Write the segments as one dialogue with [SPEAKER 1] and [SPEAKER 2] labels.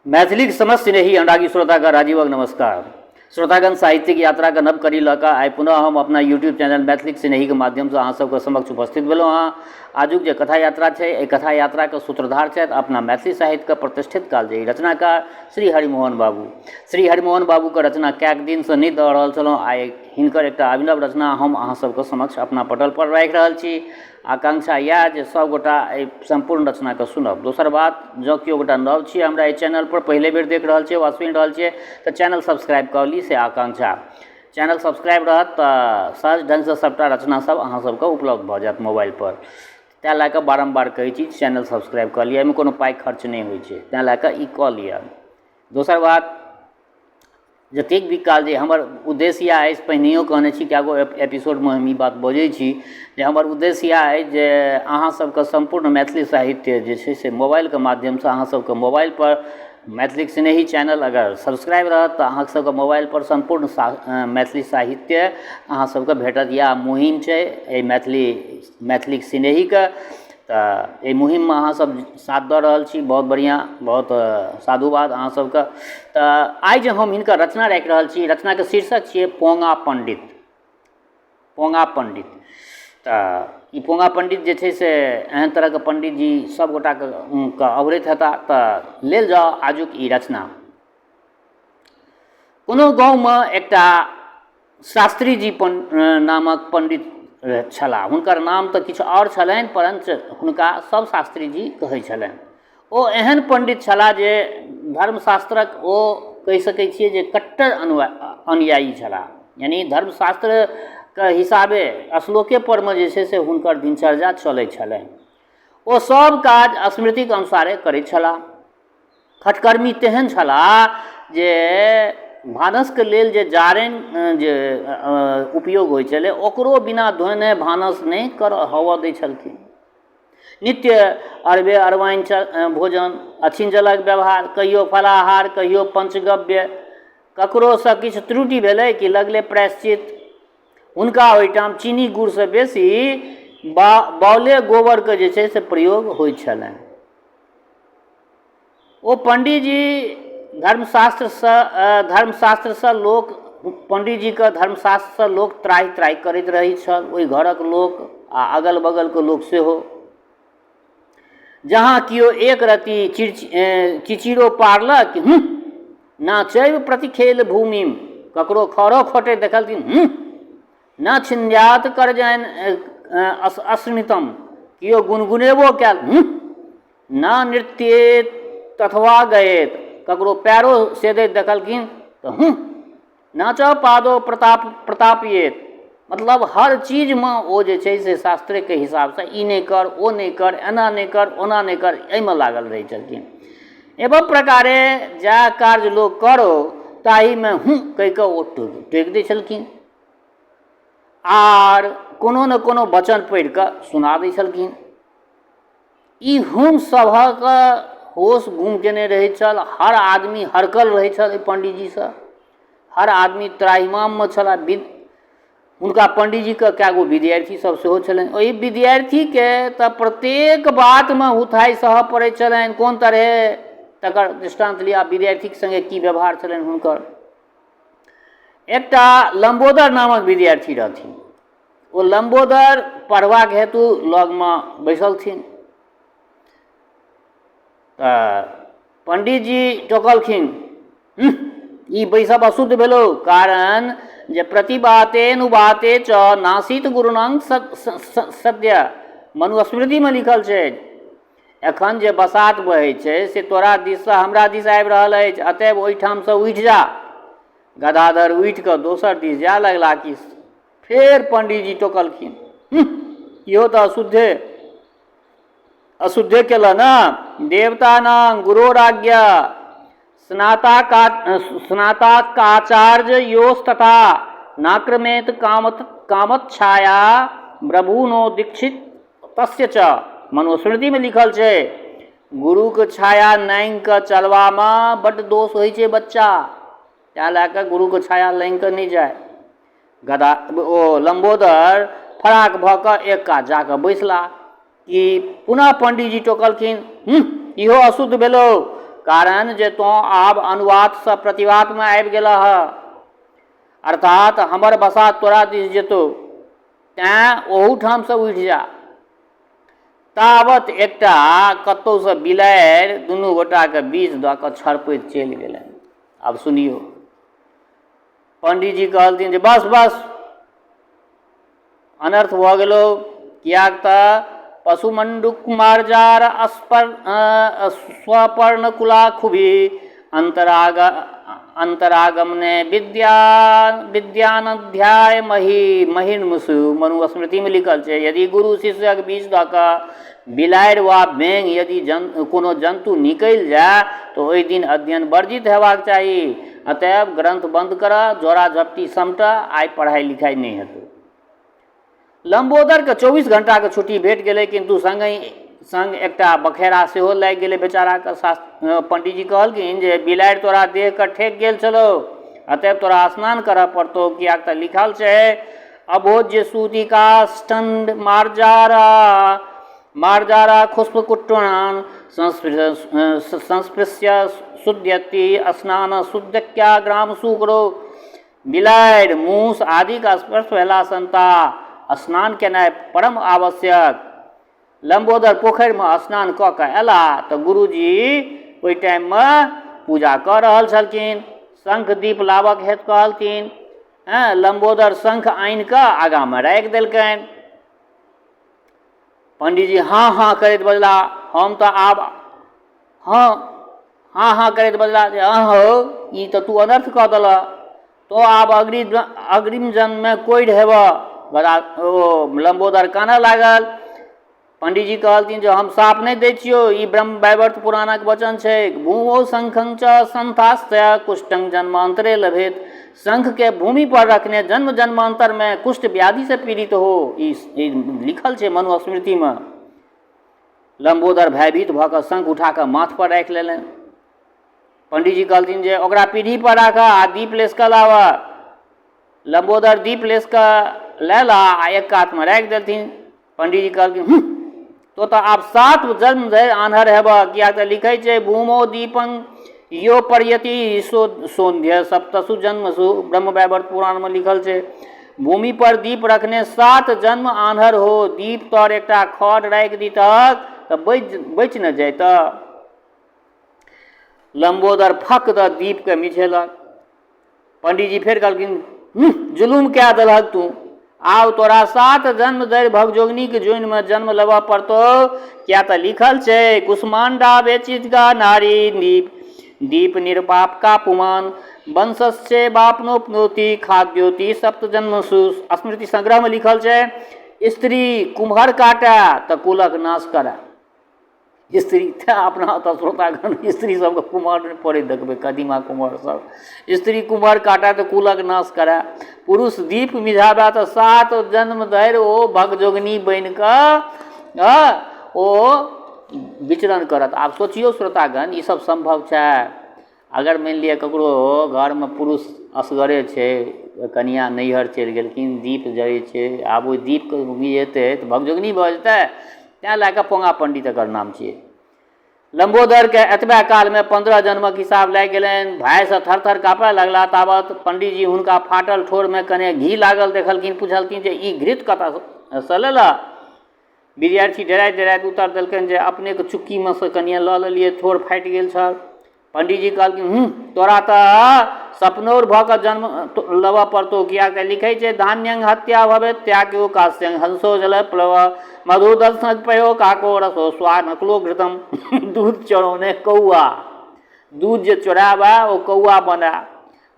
[SPEAKER 1] मैथिलीक समस्त स्नेही अनुरागी श्रोतागण राजीवक नमस्कार। श्रोतागण, साहित्यिक यात्राके नव कड़ी लऽ कऽ आइ पुनः हम अपना यूट्यूब चैनल मैथिलीक स्नेहीके माध्यमसँ अहाँ सबके समक्ष उपस्थित भेलहुँ हँ। आजुक जे कथा यात्रा छै, एहि कथा यात्राके सूत्रधार छथि अपना मैथिली साहित्यके प्रतिष्ठित कालजयी रचनाकार श्री हरिमोहन बाबू। श्री हरिमोहन बाबूके रचना कएक दिनसँ नहि दऽ रहल छलहुँ, आइ हिनकर एकटा अभिनव रचना हम अहाँ सबके समक्ष अपना पटलपर राखि रहल छी। आकांक्षा इएह जे सभगोटा एहि सम्पूर्ण रचनाके सुनब। दोसर बात, जँ केओ गोटा नव छी हमरा एहि चैनलपर पहिले बेर देख रहल छियै वा सुनि रहल छियै तऽ चैनल सब्सक्राइब कऽ ली, से आकांक्षा। चैनल सब्सक्राइब रहत तऽ सहज ढङ्गसँ सभटा रचनासभ अहाँ सभके उपलब्ध भऽ जायत मोबाइलपर। तैँ लए कऽ बारम्बार कहै छी चैनल सब्सक्राइब कऽ लिअ, एहिमे कोनो पाइ खर्च नहि होइ छै, तैँ लए कऽ ई कऽ लिअ। दोसर बात, जतेक भी काल जे हमर उद्देश्य इएह अछि, पहिनहियो कहने छी, कए गो एपिसोडमे हम ई बात बजै छी जे हमर उद्देश्य इएह अछि जे अहाँ सबके सम्पूर्ण मैथिली साहित्य जे छै से मोबाइलके माध्यमसँ अहाँ सबके मोबाइलपर मैथिलीक स्नेही चैनल अगर सब्सक्राइब रहत तऽ अहाँ सबके मोबाइलपर सम्पूर्ण मैथिली साहित्य अहाँ सबके भेटत। इएह मुहिम छै एहि मैथिली मैथिलीक स्नेहीके। तऽ एहि मुहिममे अहाँसब साथ दऽ रहल छी, बहुत बढ़िआँ, बहुत साधुवाद अहाँ सबके। तऽ आइ जे हम हिनकर रचना राखि रहल छी, रचनाके शीर्षक छियै पोंगा पण्डित। पोंगा पण्डित। तऽ ई पोंगा पण्डित जे छै से एहन तरहके पण्डितजी सब गोटाके अभरैत हेताह। तऽ लेल जाउ आजुक ई रचना। कोनो गाँवमे एकटा शास्त्रीजी नामक पण्डित छलाह। हुनकर नाम तऽ किछु आओर छलनि, परञ्च हुनका सब शास्त्रीजी कहै छलनि। ओ एहन पण्डित छलाह जे धर्मशास्त्रक ओ कहि सकै छियै जे कट्टर अनुयायी छलाह। यानि धर्मशास्त्रके हिसाबे श्लोके परमे जे छै से हुनकर दिनचर्या चलै छलनि। ओ सब काज स्मृतिके अनुसारे करै छलाह। खटकर्मी तेहन छलाह जे भानसके लेल जे जारनि जे उपयोग होइ छलै ओकरो बिना धोने भानस नहि करऽ होबऽ दै छलखिन। नित्य अरबे अरबाइन भोजन, अछिञ्जलक व्यवहार, कहियो फलाहार, कहियो पञ्चगव्य, ककरोसँ किछु त्रुटि भेलै कि लगले प्रायश्चित। हुनका ओहिठाम चीनी गुड़सँ बेसी बौले गोबरके जे छै से प्रयोग होइ छलनि। ओ पण्डीजी धर्मशास्त्रसँ लोक पण्डीजीके धर्मशास्त्रसँ लोक त्राहि त्राहि करैत रहै छल, ओहि घरक लोक आ अगल बगलके लोक सेहो। जहाँ केओ एक रत्ती चिचिरो पारलक, हुँ नाचैब प्रतिखेल भूमिम, ककरो खरो खोटैत देखलखिन, हुँ न छिन्यात करजैन अस्मितम, केओ गुनगुनेबो कयल, हुँ न नृत्येत तथवा गयेत, ककरो पैरो सेदैत देखलखिन तऽ हुँ न च पादो प्रताप प्रतापियेत। मतलब हर चीजमे ओ जे छै से शास्त्रेके हिसाबसँ ई नहि कर, ओ नहि कर, एना नहि कर, ओना नहि कर, एहिमे लागल रहै छलखिन। एवं प्रकारे जएह कार्य लोक करो ताहिमे हुँ कहि कऽ ओ टोकि दै छलखिन आर कोनो ने कोनो वचन पढ़ि कऽ सुना दै छलखिन। ई हुम सभक होश गुम केने रहैत छल। हर आदमी हरकल रहैत छल एहि पण्डीजीसँ, हर आदमी त्राहिमाममे छल। हुनका पण्डीजीके कए गो विद्यार्थी सब सेहो छलनि। ओहि विद्यार्थीके तऽ प्रत्येक बातमे हुथाइ सहऽ पड़ैत छलनि। कोन तरहे, तकर दृष्टान्त लिअ, विद्यार्थीके सङ्गे की व्यवहार छलनि हुनकर। एकटा लम्बोदर नामक विद्यार्थी रहथिन। ओ लम्बोदर पढ़बाक हेतु लगमे बैसलथिन तऽ पण्डीजी टोकलखिन, ई बैसब अशुद्ध भेलौ, कारण जे प्रतिबातेनुबाते च नासित गुरुणां सद्य मनुस्मृतिमे लिखल छै। एखन जे बसात बहै छै से तोरा दिससँ हमरा दिस आबि रहल अछि, अतएव ओहिठामसँ उठि जा। गदाधर उठि कऽ दोसर दिस जाय लगला कि फेर पण्डीजी टोकलखिन, इहो तऽ अशुद्धे अशुद्धे केलह ने। देवता नाम गुरोराज्ञा स्नाताकाचार्य योस तथा नाक्रमेत कामत कामत छाया प्रभुनो दीक्षित तस्य च। मनुस्मृतिमे लिखल छै, गुरुके छाया नाङ्गि कऽ चलबामे बड्ड दोष होइ छै बच्चा, तैँ लए कऽ गुरुके छाया लाँघि कऽ नहि जाय। गदा ओ लम्बोदर फराक भऽ कऽ एक कात जा कऽ बैसला कि पुनः पण्डीजी टोकलखिन, इहो अशुद्ध भेलौ, कारण जे तोँ आब अनुवादसँ प्रतिवादमे आबि गेलह अर्थात हमर बसात तोरा दिस जेतौ तैँ ओहूठामसँ उठि जा। तावत एकटा कतहुसँ बिलाड़ि दुनू गोटाके बीच दऽ कऽ छड़पैत चलि गेलनि। आब सुनियौ। पण्डीजी कहलथिन जे बस बस अनर्थ भऽ गेलौ किएक तऽ पशुमण्डुक मार्जार अस्पर स्वपर्ण कुलाखुभि अन्तराग अन्तरागमने विद्या विद्यानध्याय मही महिर्मुसु मनुस्मृतिमे लिखल छै यदि गुरु शिष्यक बीच दऽ कऽ बिलाड़ि वा बेङ यदि जन कोनो जन्तु निकलि जाय तऽ ओहि दिन अध्ययन वर्जित हेबाक चाही। अतएव ग्रन्थ बन्द करह, झोरा झपटी समटह, आइ पढ़ाइ लिखाइ नहि हेतौ। लम्बोदरके 24 घंटाके छुट्टी भेट गेलै किन्तु सङ्गहि सङ्ग एकटा बखेड़ा सेहो लागि गेलै बेचाराके। पण्डीजी कहलखिन जे बिलाड़ि तोरा देहके ठेक गेल छलौ, अतएव तोरा स्नान करऽ पड़तौ, किएक तऽ लिखल छै अभोज्य सूतिकाष्टण्ड मार्जारा मार्जारा खुष्पकुट्टुणान संस्पृश्य शुद्ध्यति स्नान शुद्धक्या ग्राम सुकरो। बिलाड़ि मूस आदिक स्पर्श भेला सन्ता स्नान केनाइ परम आवश्यक। लम्बोदर पोखरिमे स्नान कऽ कऽ अयलाह तऽ गुरुजी ओहि टाइममे पूजा कऽ रहल छलखिन। शंख दीप लाबक हेतु कहलथिन। हँ, लम्बोदर शंख आनि कऽ आगाँमे राखि देलकनि। पण्डीजी हँ हँ करैत बजलाह, हम तऽ आब हँ हँ हँ करैत बजलाह जे अँ हौ, ई तऽ तू अनर्थ कऽ देलह। तोँ आब अग्रिम जन्ममे कोढ़ि हेबह। बड़ा ओ लम्बोदर कानऽ लागल। पण्डीजी कहलथिन जे हम साप नहि दै छियौ, ई ब्रह्मवैवर्त पुराणक वचन छैक। भूमौ शंखं च संथास्य कुष्ठं जन्मान्तरे लभेत। शंखके भूमि पर रखने जन्म जन्मान्तरमे कुष्ठ व्याधिसँ पीड़ित हो, ई लिखल छै मनुस्मृतिमे। लम्बोदर भयभीत भऽ कऽ शंख उठा कऽ माथ पर राखि लेलनि। पण्डीजी कहलथिन जे ओकरा पीढ़ी पर राखह आ दीप लेस कऽ लाबह। लम्बोदर दीप लेस कऽ लेला आ एक कातमे राखि देलथिन। पण्डीजी कहलखिन, हूँ, तो तऽ आब 7 जन्म धरि आन्हर हेबह, किएक तऽ लिखै छै भूमो दीपं यो पर्यति सौन्ध्य सप्तसु जन्मसु, ब्रह्मवैवर्त पुराणमे लिखल छै भूमि पर दीप रखने 7 जन्म आन्हर हो। दीप तर एकटा खढ़ राखि दितहक तऽ बचि ने जैतह। लम्बोदर फक दऽ दीपके मिझेलक। पण्डीजी फेर कहलखिन, जुलुम कए देलहक तू, आब तोरा 7 जन्म धरि भगजोगनीके जोनिमे जन्म लेबऽ पड़तौ, किया तऽ लिखल छै कुष्माण्डा बेचित का नारी दीप दीप निर्पाप का पुमान वंशस्य बापनोपनोति खाद्योति सप्त जन्मसु। स्मृति संग्रहमे लिखल छै स्त्री कुम्हर काटए तऽ कुलक नाश करए। स्त्री तेँ अपना ओतऽ श्रोतागण स्त्री सबके कुम्हर नहि पड़ैत देखबै, कदीमा कुम्हर सब। स्त्री कुम्हर काटए तऽ कुलक नाश करए, पुरुष दीप मिझाबए तऽ 7 जन्म धरि ओ भगजोगनी बनि कऽ ओ विचरण करत। आब सोचियौ श्रोतागण, ई सब सम्भव छै? अगर मानि लिअ ककरो घरमे पुरुष असगरे छै, कनिआँ नैहर चलि गेलखिन, दीप जरै छै, आब ओहि दीपके मिझेतै तऽ भगजोगनी भऽ जेतै। तैँ लए कऽ पोंगा पण्डित एकर नाम छियै। लम्बोदरके एतबा कालमे 15 जन्मक हिसाब लागि गेलनि। भयसँ थर थर काँपय लगला। तावत पण्डीजी हुनका फाटल ठोरमे कने घी लागल देखलखिन। पुछलखिन जे ई घृत कतऽसँ लेलह? विद्यार्थी डराइत डराइत उत्तर देलकनि जे अपनेके चुक्कीमे सँ कनिए लऽ लेलियै, ठोर फाटि गेल छल। पण्डीजी कहलखिन, हूँ, तोरा तऽ सपनौर भऽ कऽ जन्म लेबऽ पड़तौ, किएक तऽ लिखै छै धान्यं हत्या भवेत त्याग्यो कास्यं हंसो जल प्लव मधुदर्शनक पयो काको रसो स्वा नकलो घृतम। दूध चोरौने कौआ, दूध जे चोराबए ओ कौआ बनए,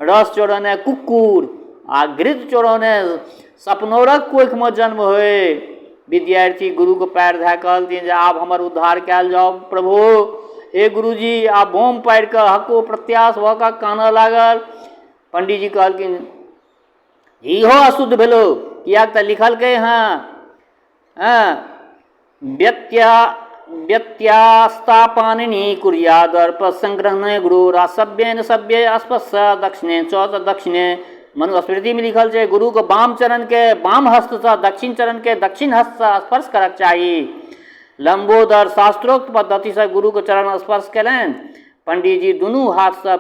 [SPEAKER 1] रस चोरौने कुकुर आ घृत चोरौने सपनौरक कोखिमे जन्म होय। विद्यार्थी गुरुके पैर धए कहलथिन जे आब हमर उद्धार कयल जाउ प्रभु, हे गुरुजी। आब बोम पारि कऽ हक्को प्रत्याश भऽ कऽ कानऽ लागल। पण्डीजी कहलखिन इहो अशुद्ध भेलो, किएक तऽ लिखलकै हँ हँ व्यत्यास्ता पाणिनि कुर्यादर्प संग्रहणे गुरु रासभ्येन सभ्ये स्पर्श दक्षिणे च दक्षिणे। मनुस्मृतिमे लिखल छै गुरुके वाम चरणके वाम हस्तसँ दक्षिण चरणके दक्षिण हस्तसँ स्पर्श करक चाही। लम्बोदर शास्त्रोक्त पद्धतिसँ गुरुके चरण स्पर्श कयलनि। पंडीजी दुनू हाथसँ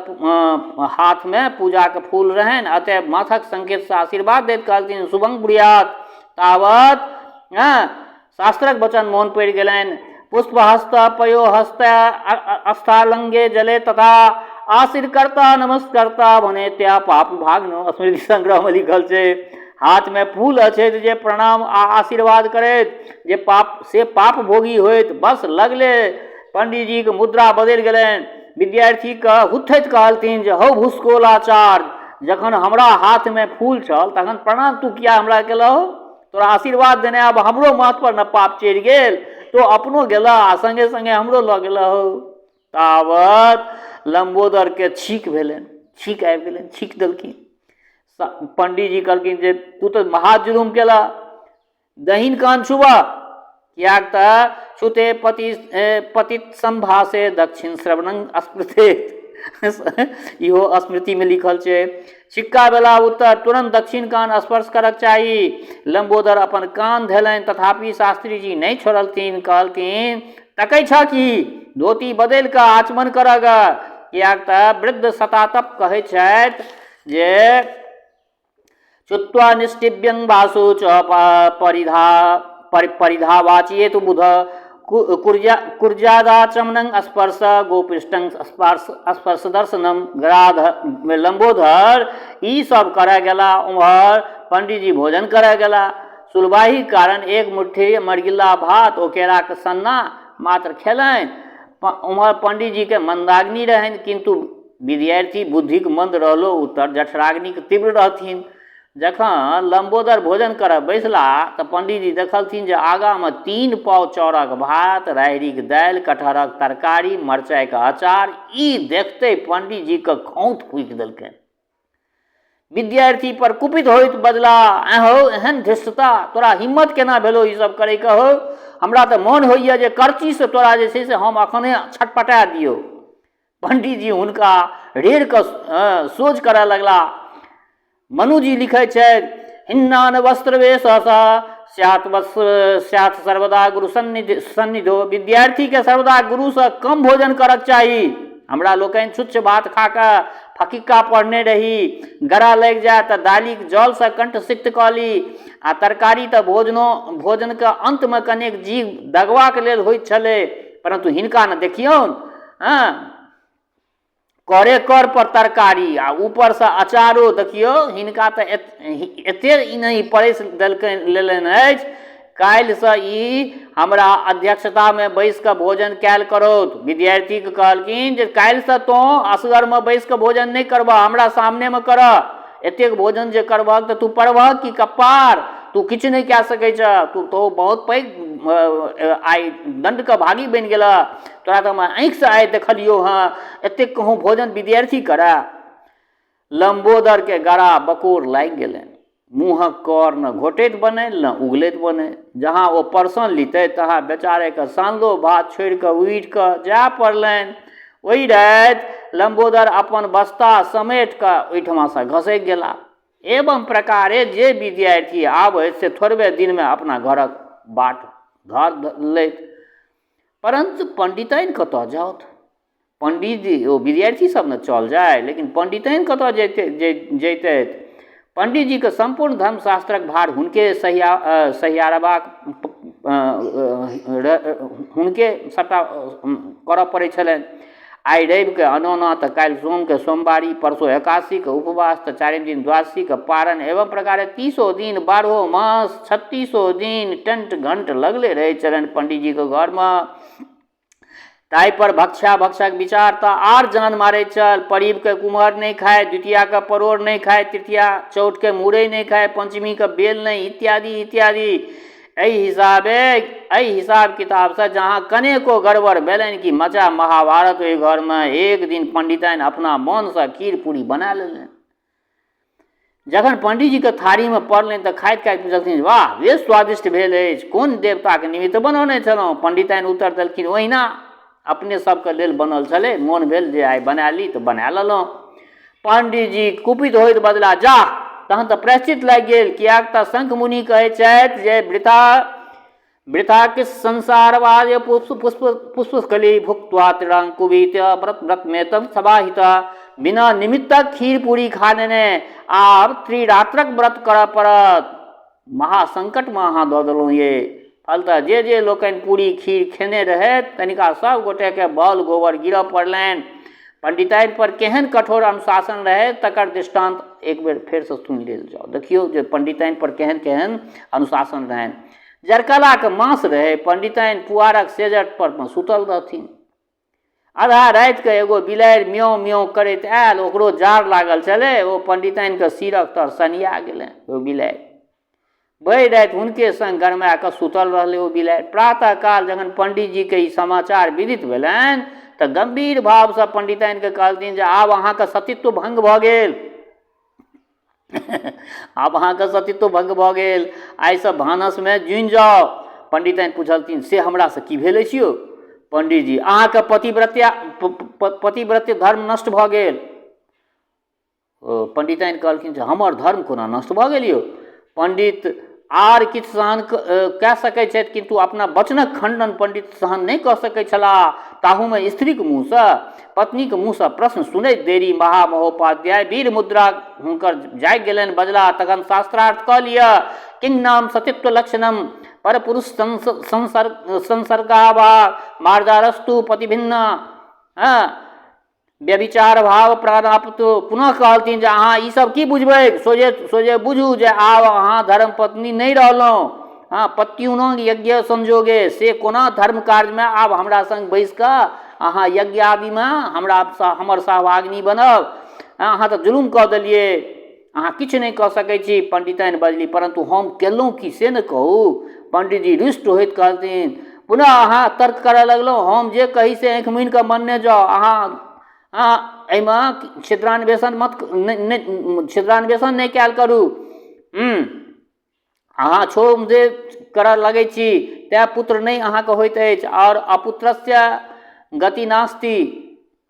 [SPEAKER 1] हाथमे पूजाक फूल रहनि, अतएव माथक संकेतसँ आशीर्वाद दैत कहलथिन, शुभं ब्रूयात्। तावत शास्त्रक वचन मोन पड़ि गेलनि, पुष्पहस्त पयोहस्त अस्थालंगे जले तथा आशीर्कर्ता नमस्कर्ता भने त्या पाप भाग्नो। स्मृति संग्रहमे लिखल छै, हाथमे फूल अछैत जे प्रणाम आ आशीर्वाद करैत जे पाप से पाप भोगी होइत। बस लगले पंडीजीके मुद्रा बदलि गेलनि। विद्यार्थीके हुथैत कहलथिन जे हौ भुसकोलाचार्य, जखन हमरा हाथमे फूल छल तखन प्रणाम तू किया हमरा केलहो? तोरा आशीर्वाद देने आब हमरो माथपर ने पाप चढ़ि गेल। तो अपनो गेलह आ सङ्गे सङ्गे हमरो लऽ गेलह हौ। तावत लम्बोदरके छीक भेलनि, छीक आबि गेलनि, छीक देलखिन। पंडीजी कहलखिन जे तू तऽ महाजुलुम केलह, दहिन कान छुबह, किएक तऽ छुते पति पतित सम्भाषे दक्षिण श्रवणं स्मृते, इहो स्मृतिमे लिखल छै। छिक्का भेला उत्तर तुरन्त दक्षिण कान स्पर्श करक चाही। लम्बोदर अपन कान धेलनि, तथापि शास्त्रीजी नहि छोड़लथिन। कहलथिन, तकै छह की? धोती बदलि कऽ आचमन करऽ गऽ, किएक तऽ वृद्ध शतातप कहै छथि जे छुत्वा निष्टिव्यं वासु च परिधा परिधावाचयेतु बुध कुर्जा कुर्जादाचमनं स्पर्श गोपृष्ठं स्पर्श स्पर्श दर्शनम। ग्राध लम्बोदर ई सब करय गेला, उम्हर पंडीजी भोजन करय गेला। सुलबाही कारण एक मुट्ठी मरगिल्ला भात ओ केराक सन्ना मात्र खेलनि। उम्हर पंडीजीके मन्दाग्नि रहनि, किन्तु विद्यार्थी बुद्धिक मन्द रहलो उत्तर जठराग्निक तीव्र रहथिन। जखन लम्बोदर भोजन करऽ बैसला तऽ पंडीजी देखलथिन जे आगाँमे 3 पाव चाउरक भात, राहरिक दालि, कटहरक तरकारी, मरचाइके अचार। ई देखते पंडीजीके खौंत फूकि देलकनि। विद्यार्थी पर कुपित होइत बजला, ऐं हौ, एहन धृष्टता, तोरा हिम्मत केना भेलौ ई सब करैके हौ? हमरा तऽ मोन होइए जे करचीसँ तोरा जे छै से हम अखने छटपटा दियौ। पंडीजी हुनका रेड़ कऽ सोझ करऽ लगला। मनुजी लिखै छथि, हिन्नान वस्त्र वेश स्यात् स्यात् सर्वदा गुरु सन्निधि सन्निधो। विद्यार्थीके सर्वदा गुरुसँ कम भोजन करक चाही। हमरा लोकनि छुच्छ भात खा कऽ फकिक्का पढ़ने रही। गरा लागि जाय तऽ दालिक जलसँ कंठ सिक्त कऽ ली आ तरकारी तऽ भोजनके अन्तमे कनेक जीभ दगबाक लेल होइत छलै, परन्तु हिनका ने देखियौन, हँ, करे कर पर तरकारी आ ऊपरसँ अचारो। देखियौ हिनका तऽ एते ई नहि परसि देलकनि लेलनि अछि। काल्हिसँ ई हमरा अध्यक्षतामे बैसि कऽ भोजन कयल करौथ। विद्यार्थीके कहलखिन जे काल्हिसँ तोँ असगरमे बैसि कऽ भोजन नहि करबह, हमरा सामनेमे करह। एतेक भोजन जे करबहक तऽ तू पढ़बहक कि कप्पार? तू किछु नहि कए सकै छह। तू तो बहुत पैघ आइ दण्डके भागी बनि गेलह। तोरा तऽ हम आँखिसँ आइ देखलियौ हँ, एतेक कहूँ भोजन विद्यार्थी करए? लम्बोदरके गरा बकोर लागि गेलनि। मुँहक कर ने घोटैत बनै ने उगलैत बनै। जहाँ ओ परसन लितै तहाँ बेचारेके सानलो भात छोड़ि कऽ उठि कऽ जाय पड़लनि। ओहि राति लम्बोदर अपन बस्ता समेट कऽ ओहिठमासँ घसकि गेला। एवं प्रकारे जे विद्यार्थी आबथि से थोड़बे दिनमे अपना घरक बाट धर लैत, परन्तु पण्डिताइन कतऽ जाउथ? पण्डितजी ओ विद्यार्थी सब ने चल जाय, लेकिन पण्डिताइन कतऽ जैते जैतथि? पण्डितजीके सम्पूर्ण धर्मशास्त्रक भार हुनके सहियारबाक हुनके सबटा करऽ पड़ै छलनि। आइ रविके अनोना तऽ काल्हि सोमके सोमवारी, परसू एकादशीके उपवास तऽ चारिम दिन द्वादशीके पारण, एवं प्रकारे 30 दिन 12 मास 36 दिन टेंट घंट लगले रहै छलनि पण्डितजीके घरमे। ताहिपर भक्ष्या भक्षक विचार तऽ आर जान मारैत छल। परीबके कुम्हर नहि खाय, द्वितीयाके परोड़ नहि खाय, तृतीया चौठके मुरइ नहि खाय, पञ्चमीके बेल नहि, इत्यादि इत्यादि। एहि हिसाबे एहि हिसाब किताबसँ जहाँ कनेको गड़बड़ भेलनि कि मचा महाभारत ओहि घरमे। एक दिन पण्डिताइन अपना मोनसँ खीर पूरी बना लेलनि। जखन पण्डितजीके थारीमे पड़लनि तऽ खाइत खाइत पुछलखिन, वाह, बेस स्वादिष्ट भेल अछि, कोन देवताके निमित्त बनौने छलहुँ? पण्डिताइन उत्तर देलखिन, ओहिना अपने सबके लेल बनल छलै, मोन भेल जे आइ बना ली तऽ बना लेलहुँ। पण्डितजी कुपित होइत बजला, जाह, तहन तऽ प्रायश्चित लागि गेल, किएक तऽ शंख मुनि कहै छथि जे वृथा वृथा किस संसारवाय पुष्प पुष्प पुष्पस्खली भुक्त्वा त्रिरांकुबीत व्रत व्रत में तम समाहित। बिना निमित्तक खीर पूरी खा लेने आब त्रिरात्रक व्रत करऽ पड़त। महासंकटमे अहाँ दऽ देलहुँ ये। फलतः जे जे लोकनि पूरी खीर खेने रहथि तनिका सभ गोटेके बल गोबर गिरऽ पड़लनि। पंडिताइन पर केहन कठोर अनुशासन रहै तकर दृष्टान्त एक बेर फेरसँ सुनि लेल जाउ। देखियौ जे पंडिताइन पर केहन केहन अनुशासन रहनि। जड़कालाके मास रहै, पंडिताइन पुआरक सेजट पर मे सुतल रहथिन। आधा रातिके एगो बिलाड़ि म्याऊं म्याऊं करैत आयल, ओकरो जाड़ लागल छलै, ओ पंडिताइनके सिरक तर सनिया गेलनि ओ बिलाड़ि। भरि राति हुनके संग गरमा कऽ सुतल रहलै ओ बिलाड़ि। प्रातः काल जखन पंडितजीके ई समाचार विदित भेलनि तऽ गम्भीर भावसँ पंडिताइनके कहलथिन जे आब अहाँके सतीत्व भंग भऽ गेल। आब अहाँके सतीत्व भंग भऽ गेल, आइसँ भानसमे जुनि जाउ। पंडिताइन पुछलथिन से हमरासँ की भेल अछि यौ पंडीजी? अहाँके पतिव्रत्या पतिव्रत्य धर्म नष्ट भऽ गेल। ओ पंडिताइन कहलखिन जे हमर धर्म कोना नष्ट भऽ गेल यौ? पंडित आर किछु सहन कए सकै छथि, किन्तु अपना वचनक खण्डन पंडित सहन नहि कऽ सकै छलाह, ताहूमे स्त्रीक मुँहसँ। पत्नीक मुँहसँ प्रश्न सुनैत देरी महामहोपाध्याय वीर मुद्रा हुनकर जागि गेलनि। बजलाह, तखन शास्त्रार्थ कऽ लिअ। किं नाम सतीत्व लक्षणम परपुरुष संसर्गावा मार्जारस्तु पतिभिन्न हँ व्यभिचार भाव प्राणाप्त। पुनः कहलथिन जे अहाँ ई सब की बुझबै, सोझे सोझे बुझू जे आब अहाँ धर्मपत्नी नहि रहलहुँ। हँ, पत्युनांग यज्ञ संजोगे, से कोना धर्म कार्यमे आब हमरा संग बैस कऽ अहाँ यज्ञ आदिमे हमरा हमर सहभागिनी बनब? अहाँ तऽ जुलुम कऽ देलियै, अहाँ किछु नहि कऽ सकै छी। पंडिताइन बजली, परन्तु हम केलहुँ की से ने कहू। पंडितजी रुष्ट होइत कहलथिन, पुनः अहाँ तर्क करऽ लगलहुँ? हम जे कही से आँखि मुनि कऽ मनने जाउ। अहाँ एहिमे छिद्रान्वेषण मत नहि, छिद्रान्वेषण नहि कयल करू। अहाँ छोम जे करऽ लगै छी तैँ पुत्र नहि अहाँके होइत अछि, आओर अपुत्रस्य गति नास्ति।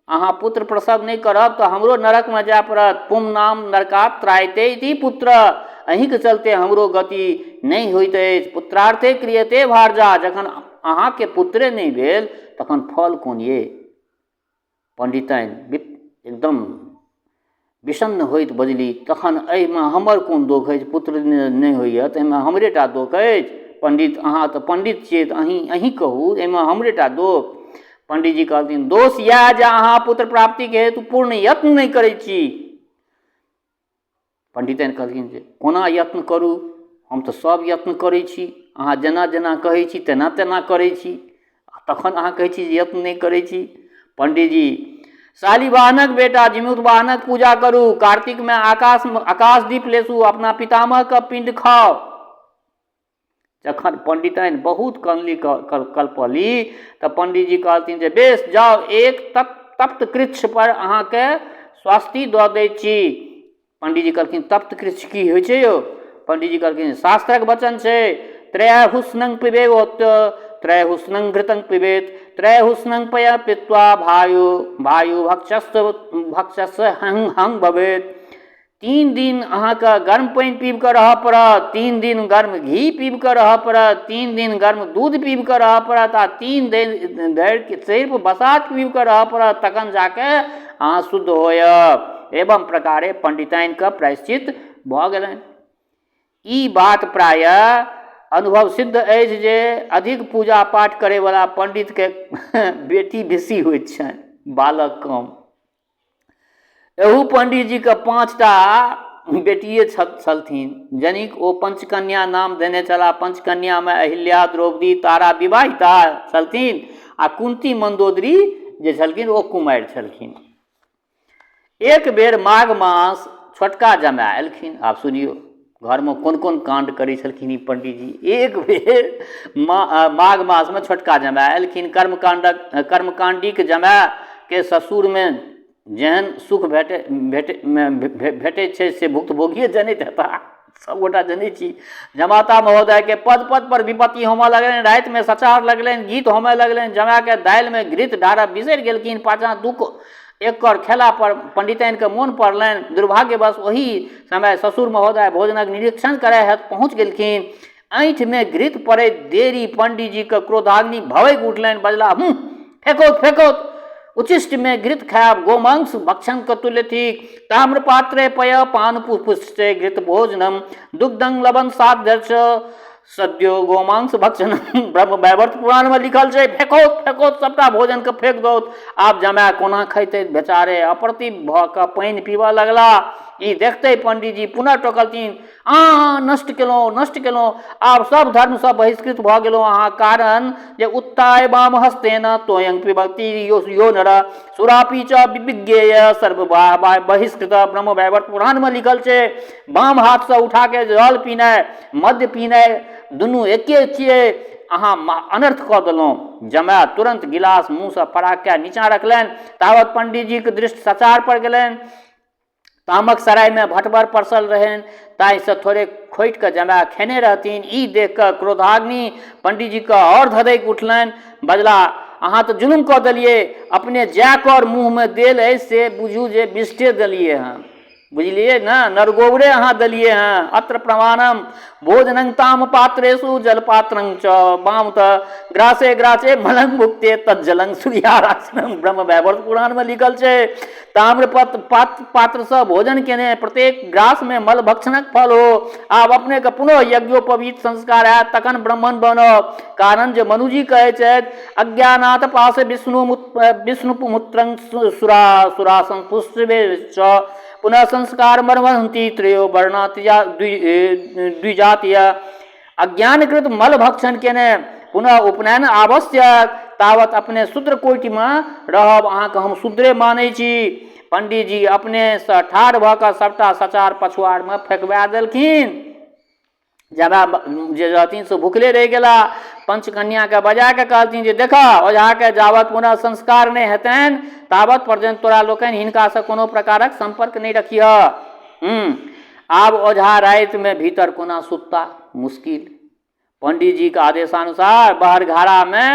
[SPEAKER 1] अहाँ पुत्र प्रसव नहि करब तऽ हमरो नरकमे जाय पड़त। पुम नाम नरकात त्रायते इति पुत्र, अहीँके चलते हमरो गति नहि होइत अछि। पुत्रार्थे क्रियते भारजा, जखन अहाँके पुत्रे नहि भेल तखन फल कोन ये? पंडिताइन एकदम विषण्ण होइत बजली, तखन एहिमे हमर कोन दोख अछि? पुत्र नहि होइए तऽ एहिमे हमरेटा दोख अछि? पंडित, अहाँ तऽ पंडित छियै तऽ अहीँ अहीँ कहू, एहिमे हमरेटा दोख? पंडितजी कहलथिन, दोष इएह जे अहाँ पुत्र प्राप्तिके हेतु पूर्ण यत्न नहि करै छी। पंडिताइन कहलखिन जे कोना यत्न करू? हम तऽ सब यत्न करै छी, अहाँ जेना जेना कहै छी तेना तेना करै छी, तखन अहाँ कहै छी जे यत्न नहि करै छी। पंडीजी, शालिवाहनक बेटा जिमुतवाहनक पूजा करू, कार्तिकमे आकाश आकाशदीप लेसू, अपना पितामहके पिंड खाउ। जखन पंडिताइन बहुत कनली कलपली तऽ पंडीजी कहलथिन जे बेस जाउ, एक तप तप्त कृच्छ पर अहाँके स्वास्ति दऽ दै छी। पंडीजी कहलखिन, तप्त कृच्छ की होइ छै यौ? पंडीजी कहलखिन, शास्त्रक वचन छै, त्रयहुस्नं पिबेत त्रयहुस्नं घृतं पिबेत त्रयहुस्नं पय पीत्वा भायु भायु भक्षस्व भक्षस्व हं हं भवेत। 3 दिन अहाँके गर्म पानि पीब कऽ रहऽ पड़त, 3 दिन गर्म घी पीब कऽ रहऽ पड़त, 3 दिन गर्म दूध पीब कऽ रहऽ पड़त आ 3 दिन धरि सिर्फ बसात पीब कऽ रहऽ पड़त, तखन जाके अहाँ शुद्ध होयब। एवं प्रकारे पंडिताइनके प्रायश्चित भऽ गेलनि। ई बात प्रायः अनुभव सिद्ध अछि जे अधिक पूजा पाठ करैवला पंडितके बेटी बेसी होइत छनि, बालक कम। एहू पंडीजीके 5टा बेटिए छलथिन, जनिक ओ पंचकन्या नाम देने छलाह। पंचकन्यामे अहिल्या, द्रौपदी, तारा विवाहिता छलथिन आ कुंती, मंदोदरी जे छलखिन ओ कुमारि छलखिन। एक बेर माघ मास छोटका जमाय एलखिन। आब सुनियौ घरमे कोन कोन काण्ड करै छलखिन ई पंडीजी। एक बेर माघ मासमे छोटका जमाय एलखिन। कर्मकाण्डक कर्मकाण्डीक जमायके ससुरमे जेहन सुख भेटै भेटै भेटै छै से भुक्तभोगिए जनैत हेताह, सबगोटा जनै छी। जमाता महोदयके पद पद पर विपत्ति होमऽ लगलनि। रातिमे सचार लगलनि, गीत होमऽ लगलनि। जमायके दालिमे घृत ढारब बिसरि गेलखिन। पाछाँ दुःख एक कर खेला पर पंडिताइनके मोन पड़लनि। दुर्भाग्यवश ओही समय ससुर महोदय भोजनक निरीक्षण करय हेतु पहुँच गेलखिन। ऐँठमे घृत पड़ैत देरी पंडीजीके क्रोधाग्नि भभकि उठलनि। बजला, हूँ, फेकौत फेकौत। उच्छिष्टमे घृत खायब गोमांस भक्षणके तुल्य थिक। ताम्रपात्रे पय पान पुष्पे घृत भोजनम दुग्धं लवण साध्य सद्यो गोमांस भक्षण, ब्रह्म वैवर्त पुराणमे लिखल छै। फेकौत फेकौत, सबटा भोजनके फेक दौत। आब जमाए कोना खैतै? बेचारे अप्रतिभ भऽ कऽ पानि पीबऽ लगला। ई देखते पंडीजी पुनः टोकलथिन, अहाँ नष्ट केलहुँ, नष्ट केलहुँ, आब सब धर्मसँ बहिष्कृत भऽ गेलहुँ अहाँ। कारण जे उत्थाय वाम हस्तेन तोयं पिबति यो यो नर सुरापी च विज्ञेय सर्व बहिष्कृत, ब्रह्म वैवर्त पुराणमे लिखल छै। वाम हाथसँ उठाके जल पीनाइ, मद्य पीनाइ दुनू एके छियै। अहाँ अनर्थ कऽ देलहुँ। जमाए तुरन्त गिलास मुँहसँ फराक कए नीचाँ रखलनि। तावत पंडीजीक दृष्टि सचार पर गेलनि। तामक सरायमे भटबर परसल रहनि, ताहिसँ थोड़े खोटि कऽ जमाए खेने रहथिन। ई देख कऽ क्रोधाग्नि पंडीजीके आओर धधकि उठलनि। बजला, अहाँ तऽ जुलुम कऽ देलियै। अपने जए कर मुँहमे देल अछि से बुझू जे बिष्टे देलियै हँ, बुझलियै ने, नरगोबरे अहाँ देलियै हँ। अत्र प्रमाणम भोजनं ताम पात्रेषु जलपात्रं च वाम तऽ ग्रासे ग्रासे मलंग भुक्ते तज्जलं सूर्यारासनं, ब्रह्म वैवर्त पुराणमे लिखल छै। ताम्रपत्र पात्रसँ भोजन केने प्रत्येक ग्रासमे मल भक्षणक फल हो। आब अपनेके पुनः यज्ञोपवीत संस्कार हैत, तखन ब्राह्मण बनब। कारण जे मनुजी कहै छथि, अज्ञानात पास विष्णु विष्णुमुत्रं सुरा सुरा संपुष्पे च पुनः संस्कार मरवंती त्रयो वर्णा द्विजातीय। अज्ञानकृत मल भक्षण केने पुनः उपनयन आवश्यक। तावत अपने शूद्र कोटिमे रहब, अहाँके हम शूद्रे मानै छी। पंडीजी अपनेसँ ठाढ़ भऽ कऽ सभटा सचार पछुआरमे फेकबा देलखिन। जमाए जे रहथिन से भुखले रहि गेला। पंचकन्याके बजा कऽ कहलथिन जे देखह, ओझाके जाबत पुनः संस्कार नहि हेतनि ताबत पर्यन्त तोरा लोकनि हिनकासँ कोनो प्रकारक सम्पर्क नहि रखिह। आब ओझा रातिमे भीतर कोना सुतता? मुश्किल। पंडीजीके आदेशानुसार बहरघारामे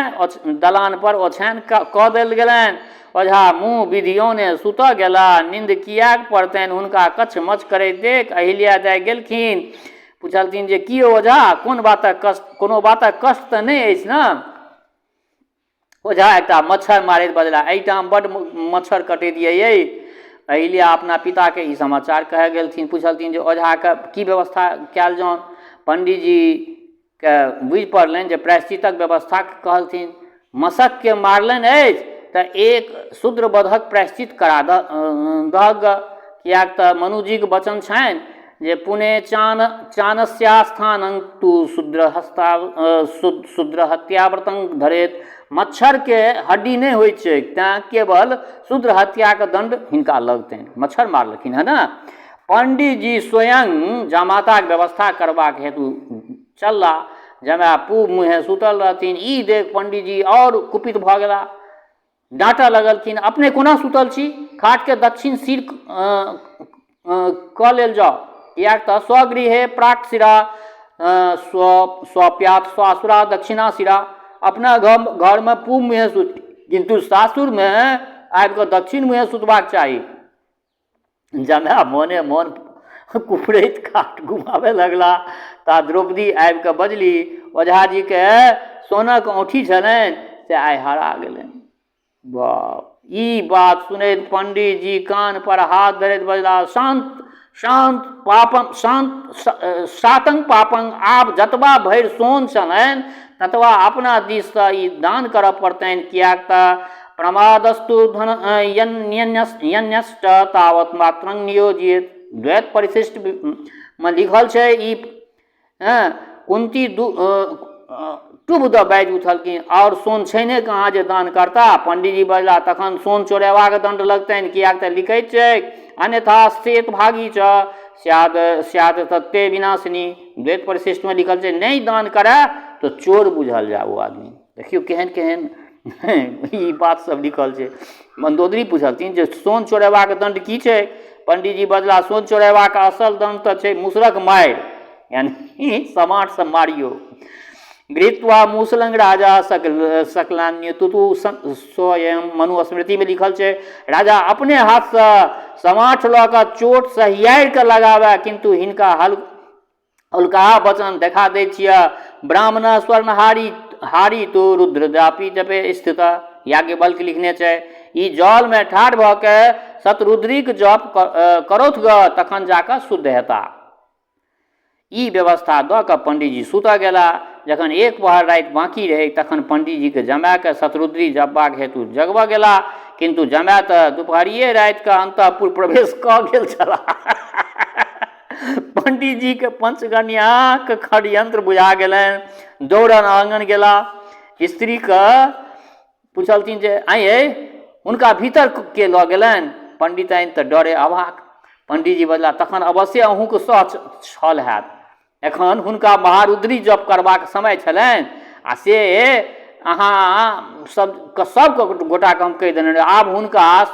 [SPEAKER 1] दलानपर ओछाइन कऽ देल गेलनि। ओझा मुँह विधियौने सुतऽ गेला। निन्द किएक पड़तनि? हुनका कछ-मछ करैत देख अहिल्या दाइ गेलखिन। पुछलथिन जे की यौ ओझा, कोन बातक कष्ट, कोनो बातक कष्ट तऽ नहि अछि ने? ओझा एकटा मच्छर मारैत बजला, एहिठाम बड्ड मच्छर कटैत यऽ यै। अहिल्या अपना पिताके ई समाचार कहय गेलथिन। पुछलथिन जे ओझाके की व्यवस्था कयल जाउन? पंडीजीके बुझि पड़लनि जे प्रायश्चितक व्यवस्था कहलथिन। मशकके मारलनि अछि तऽ एक शूद्रवधक प्रायश्चित करा दहक गऽ, किएक तऽ मनुजीक वचन छनि जे पुणे चान चानस्यास्थानं तु शूद्रहस्ता शूद्रहत्याव्रतं धरेत। मच्छरके हड्डी नहि होइत छैक, तैँ केवल शूद्र हत्याके दण्ड हिनका लगतनि। मच्छर मारलखिन हँ ने। पंडीजी स्वयं जामाताक व्यवस्था करबाक हेतु चलला। जमाए पूब मुँहे सुतल रहथिन। ई देख पंडीजी आओर कुपित भऽ गेला। डाँटऽ लगलखिन, अपने कोना सुतल छी? खाटके दक्षिण सिर कऽ लेल जाउ, किएक तऽ स्वगृहे प्राक सिरा स्व स्वप्यात स्वासुरा दक्षिणा सिरा। अपना घर घरमे पूब मुँहे सुत, किन्तु सासुरमे आबि कऽ दक्षिण मुँहे सुतबाक चाही। जमाए मोने मोन कुफरैत खाट घुमाबय लगला ता द्रौपदी आबि कऽ बजली, ओझाजीके सोनक औँठी छलनि से आइ हरा गेलनि। बाप! ई बात सुनैत पंडीजी कान पर हाथ धरैत बजला, शान्त शान्त पापम शान्त सातंग पापंग। आब जतबा भरि सोन छलनि ततबा अपना दिससँ ई दान करऽ पड़तनि, किएक तऽ प्रमादस्तु धन यन्यश्च तावत मात्रं नियोजित, द्वैत परिशिष्ट मे लिखल छै ई। कुंती टुभ दऽ बाजि उठलखिन, आओर सोन छैने कहाँ जे दान करता? पंडीजी बजला, तखन सोन चोरेबाक दण्ड लगतनि, किएक तऽ लिखैत छैक, अन्यथा श्वेत भागी च स्याद स्याद तत्ते विनाशिनी, द्वैत परिशिष्टमे लिखल छै। नहि दान करए तऽ चोर बुझल जाय ओ आदमी। देखियौ केहन केहन ई बात सब लिखल छै। मन्दोदरी पुछलथिन जे सोन चोरेबाक दण्ड की छै? पंडीजी बजला, सोन चोरेबाक असल दण्ड तऽ छै मुसरक मारि, यानी समाटसँ मारियौ। गृत्वा मुसलंग राजा सकल सकलान्य तुतु स्वयं, मनुस्मृतिमे लिखल छै। राजा अपने हाथसँ समाठ लऽ कऽ चोट सहियारि कऽ लगाबए, किन्तु हिनका हल औलका वचन देखा दै छिअ। ब्राह्मण स्वर्णहारी हारी तो रुद्रदापी जपे स्थित, याज्ञवल्क्य लिखने छै, ई जलमे ठाढ़ भऽ के शतरुद्रीक जप करौथ ग, तखन जाकऽ शुद्ध हेता। ई व्यवस्था दऽ कऽ पण्डीजी सुतऽ गेला। जखन एक पहर राति बाँकी रहै तखन पण्डीजीके जमाएके शतरुद्री जपबाक हेतु जगबऽ गेला, किन्तु जमाए तऽ दुपहरिये रातिके अन्तःपुर प्रवेश कऽ गेल छलाह। पण्डीजीके पंचगन्याक षड्यंत्र बुझा गेलनि, दौड़ल आङ्गन गेला, स्त्रीके पुछलथिन जे आँय यै, हुनका भीतर के लऽ गेलनि? पण्डिताइन तऽ डरे अवाक। पण्डीजी बजला, तखन अवश्ये अहूँके सह छल हैत। एखन हुनका महारुद्री जप करबाक समय छलनि आ से अहाँ सबके सब गोटाके हम कहि देने रही, आब हुनका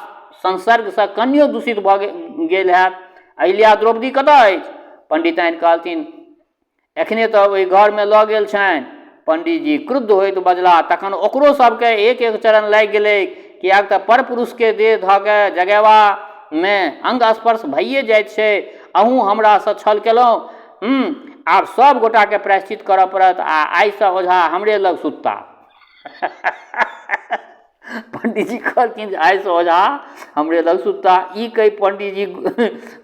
[SPEAKER 1] संसर्गसँ कनियो दूषित भऽ गेल हैत। अहिल्या द्रौपदी कतऽ अछि? पण्डिताइन कहलथिन, एखने तऽ ओहि घरमे लऽ गेल छनि। पण्डीजी क्रुद्ध होइत बजलाह, तखन ओकरो सभकेँ एक एक चरण लागि गेलैक, किएक तऽ परपुरुषके देह धऽ कऽ जगेबामे अङ्ग स्पर्श भइए जाइत छै। अहूँ हमरासँ छल केलहुँ। आब सभ गोटाकेँ प्रायश्चित करऽ पड़त आ आइसँ ओझा हमरे लग सुतता। पण्डीजी कहलखिन जे आइसँ ओझा हमरे लग सुतता। ई कहि पण्डीजी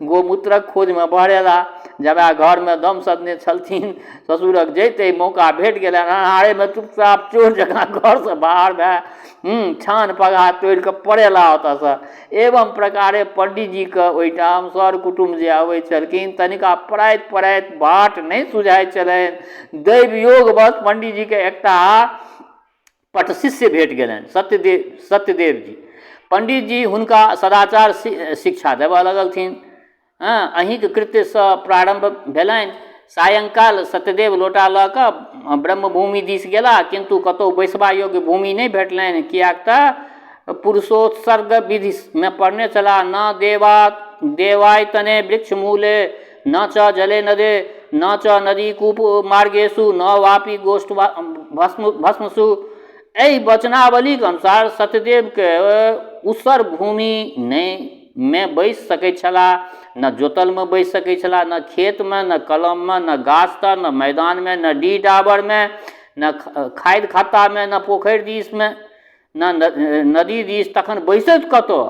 [SPEAKER 1] गोमूत्रक खोजमे बहरेला। जमाए घरमे दम सधने छलथिन, ससुरक जैते मौका भेट गेलनि, अन्हारेमे चुपचाप चोर जकाँ घरसँ बाहर भए छान पगहा तोड़ि कऽ पड़ेला ओतऽसँ। एवं प्रकारे पण्डीजीके ओहिठाम सर कुटुम्ब जे अबै छलखिन तनिका पड़ाइत पड़ाइत बाट नहि सुझाइत छलनि। दैव योगवश पण्डीजीके एकटा पटशिष्य भेट गेलनि, सत्यदेव सत्यदेव जी। पण्डितजी हुनका सदाचार शिक्षा देबऽ लगलथिन। हँ, अहीँके कृत्यसँ प्रारम्भ भेलनि। सायंकाल सत्यदेव लोटा लऽ कऽ ब्रह्मभूमि दिस गेला, किन्तु कतहु बैसबा योग्य भूमि नहि भेटलनि, किएक तऽ पुरुषोत्सर्ग विधिमे पढ़ने छलाह, न देवा देवायतने वृक्षमूले न च जले नदे न च नदी कूप मार्गेषु न वापि गोष्ठ भस्म भस्मसु। एहि वचनावलीक अनुसार सत्यदेवके उसर भूमि नहि मे बैसि सकैत छलाह, न जोतलमे बैसि सकैत छलाह, न खेतमे, न कलममे, न गाछ तर, न मैदानमे, न डीह डाबरमे, न खादि खत्तामे, न पोखरि दिसमे, न नदी दिस, तखन बैसैत कतऽ?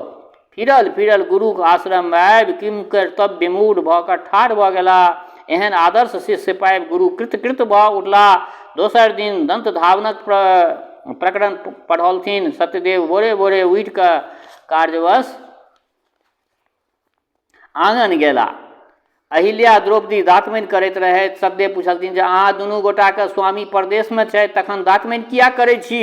[SPEAKER 1] फिरल फिरल गुरुक आश्रममे आबि किम कर्तव्य विमूढ़ भऽ कऽ ठाढ़ भऽ गेलाह। एहन आदर्श शिष्य पाबि गुरु कृतकृत्य भऽ उठलाह। दोसर दिन दन्त धावनक प्रकरण पढ़ौलथिन। सत्यदेव भोरे भोरे उठि कऽ कार्यवश आङन गेला। अहिल्या द्रौपदी दातमनि करैत रहथि। सत्यदेव पुछलथिन जे अहाँ दुनू गोटाके स्वामी परदेशमे छथि, तखन दातमनि किएक करै छी?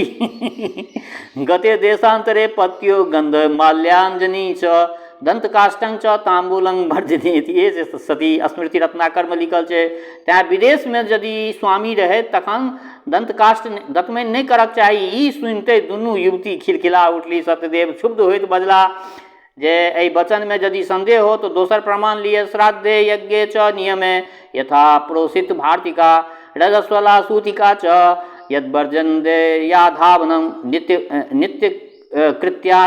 [SPEAKER 1] गते देशान्तरे पत्यो गन्ध माल्याञ्जनी च दन्तकाष्ठं च ताम्बूलं वर्जनीति सती स्मृति रत्नाकरमे लिखल छै। तैँ विदेशमे यदि स्वामी रहथि तखन दन्तकाष्ठ दतमनि नहि करक चाही। ई सुनिते दुनू युवती खिलखिला उठली। सत्यदेव क्षुब्ध होइत बजलाह जे एहि वचनमे यदि सन्देह हो तऽ दोसर प्रमाण लिअ। श्राद्धे यज्ञे च नियमे यथा प्रोषित भारतिका रजस्वला सूतिका च यद्वर्जन्दे या धावनं नित्य नित्य कृत्या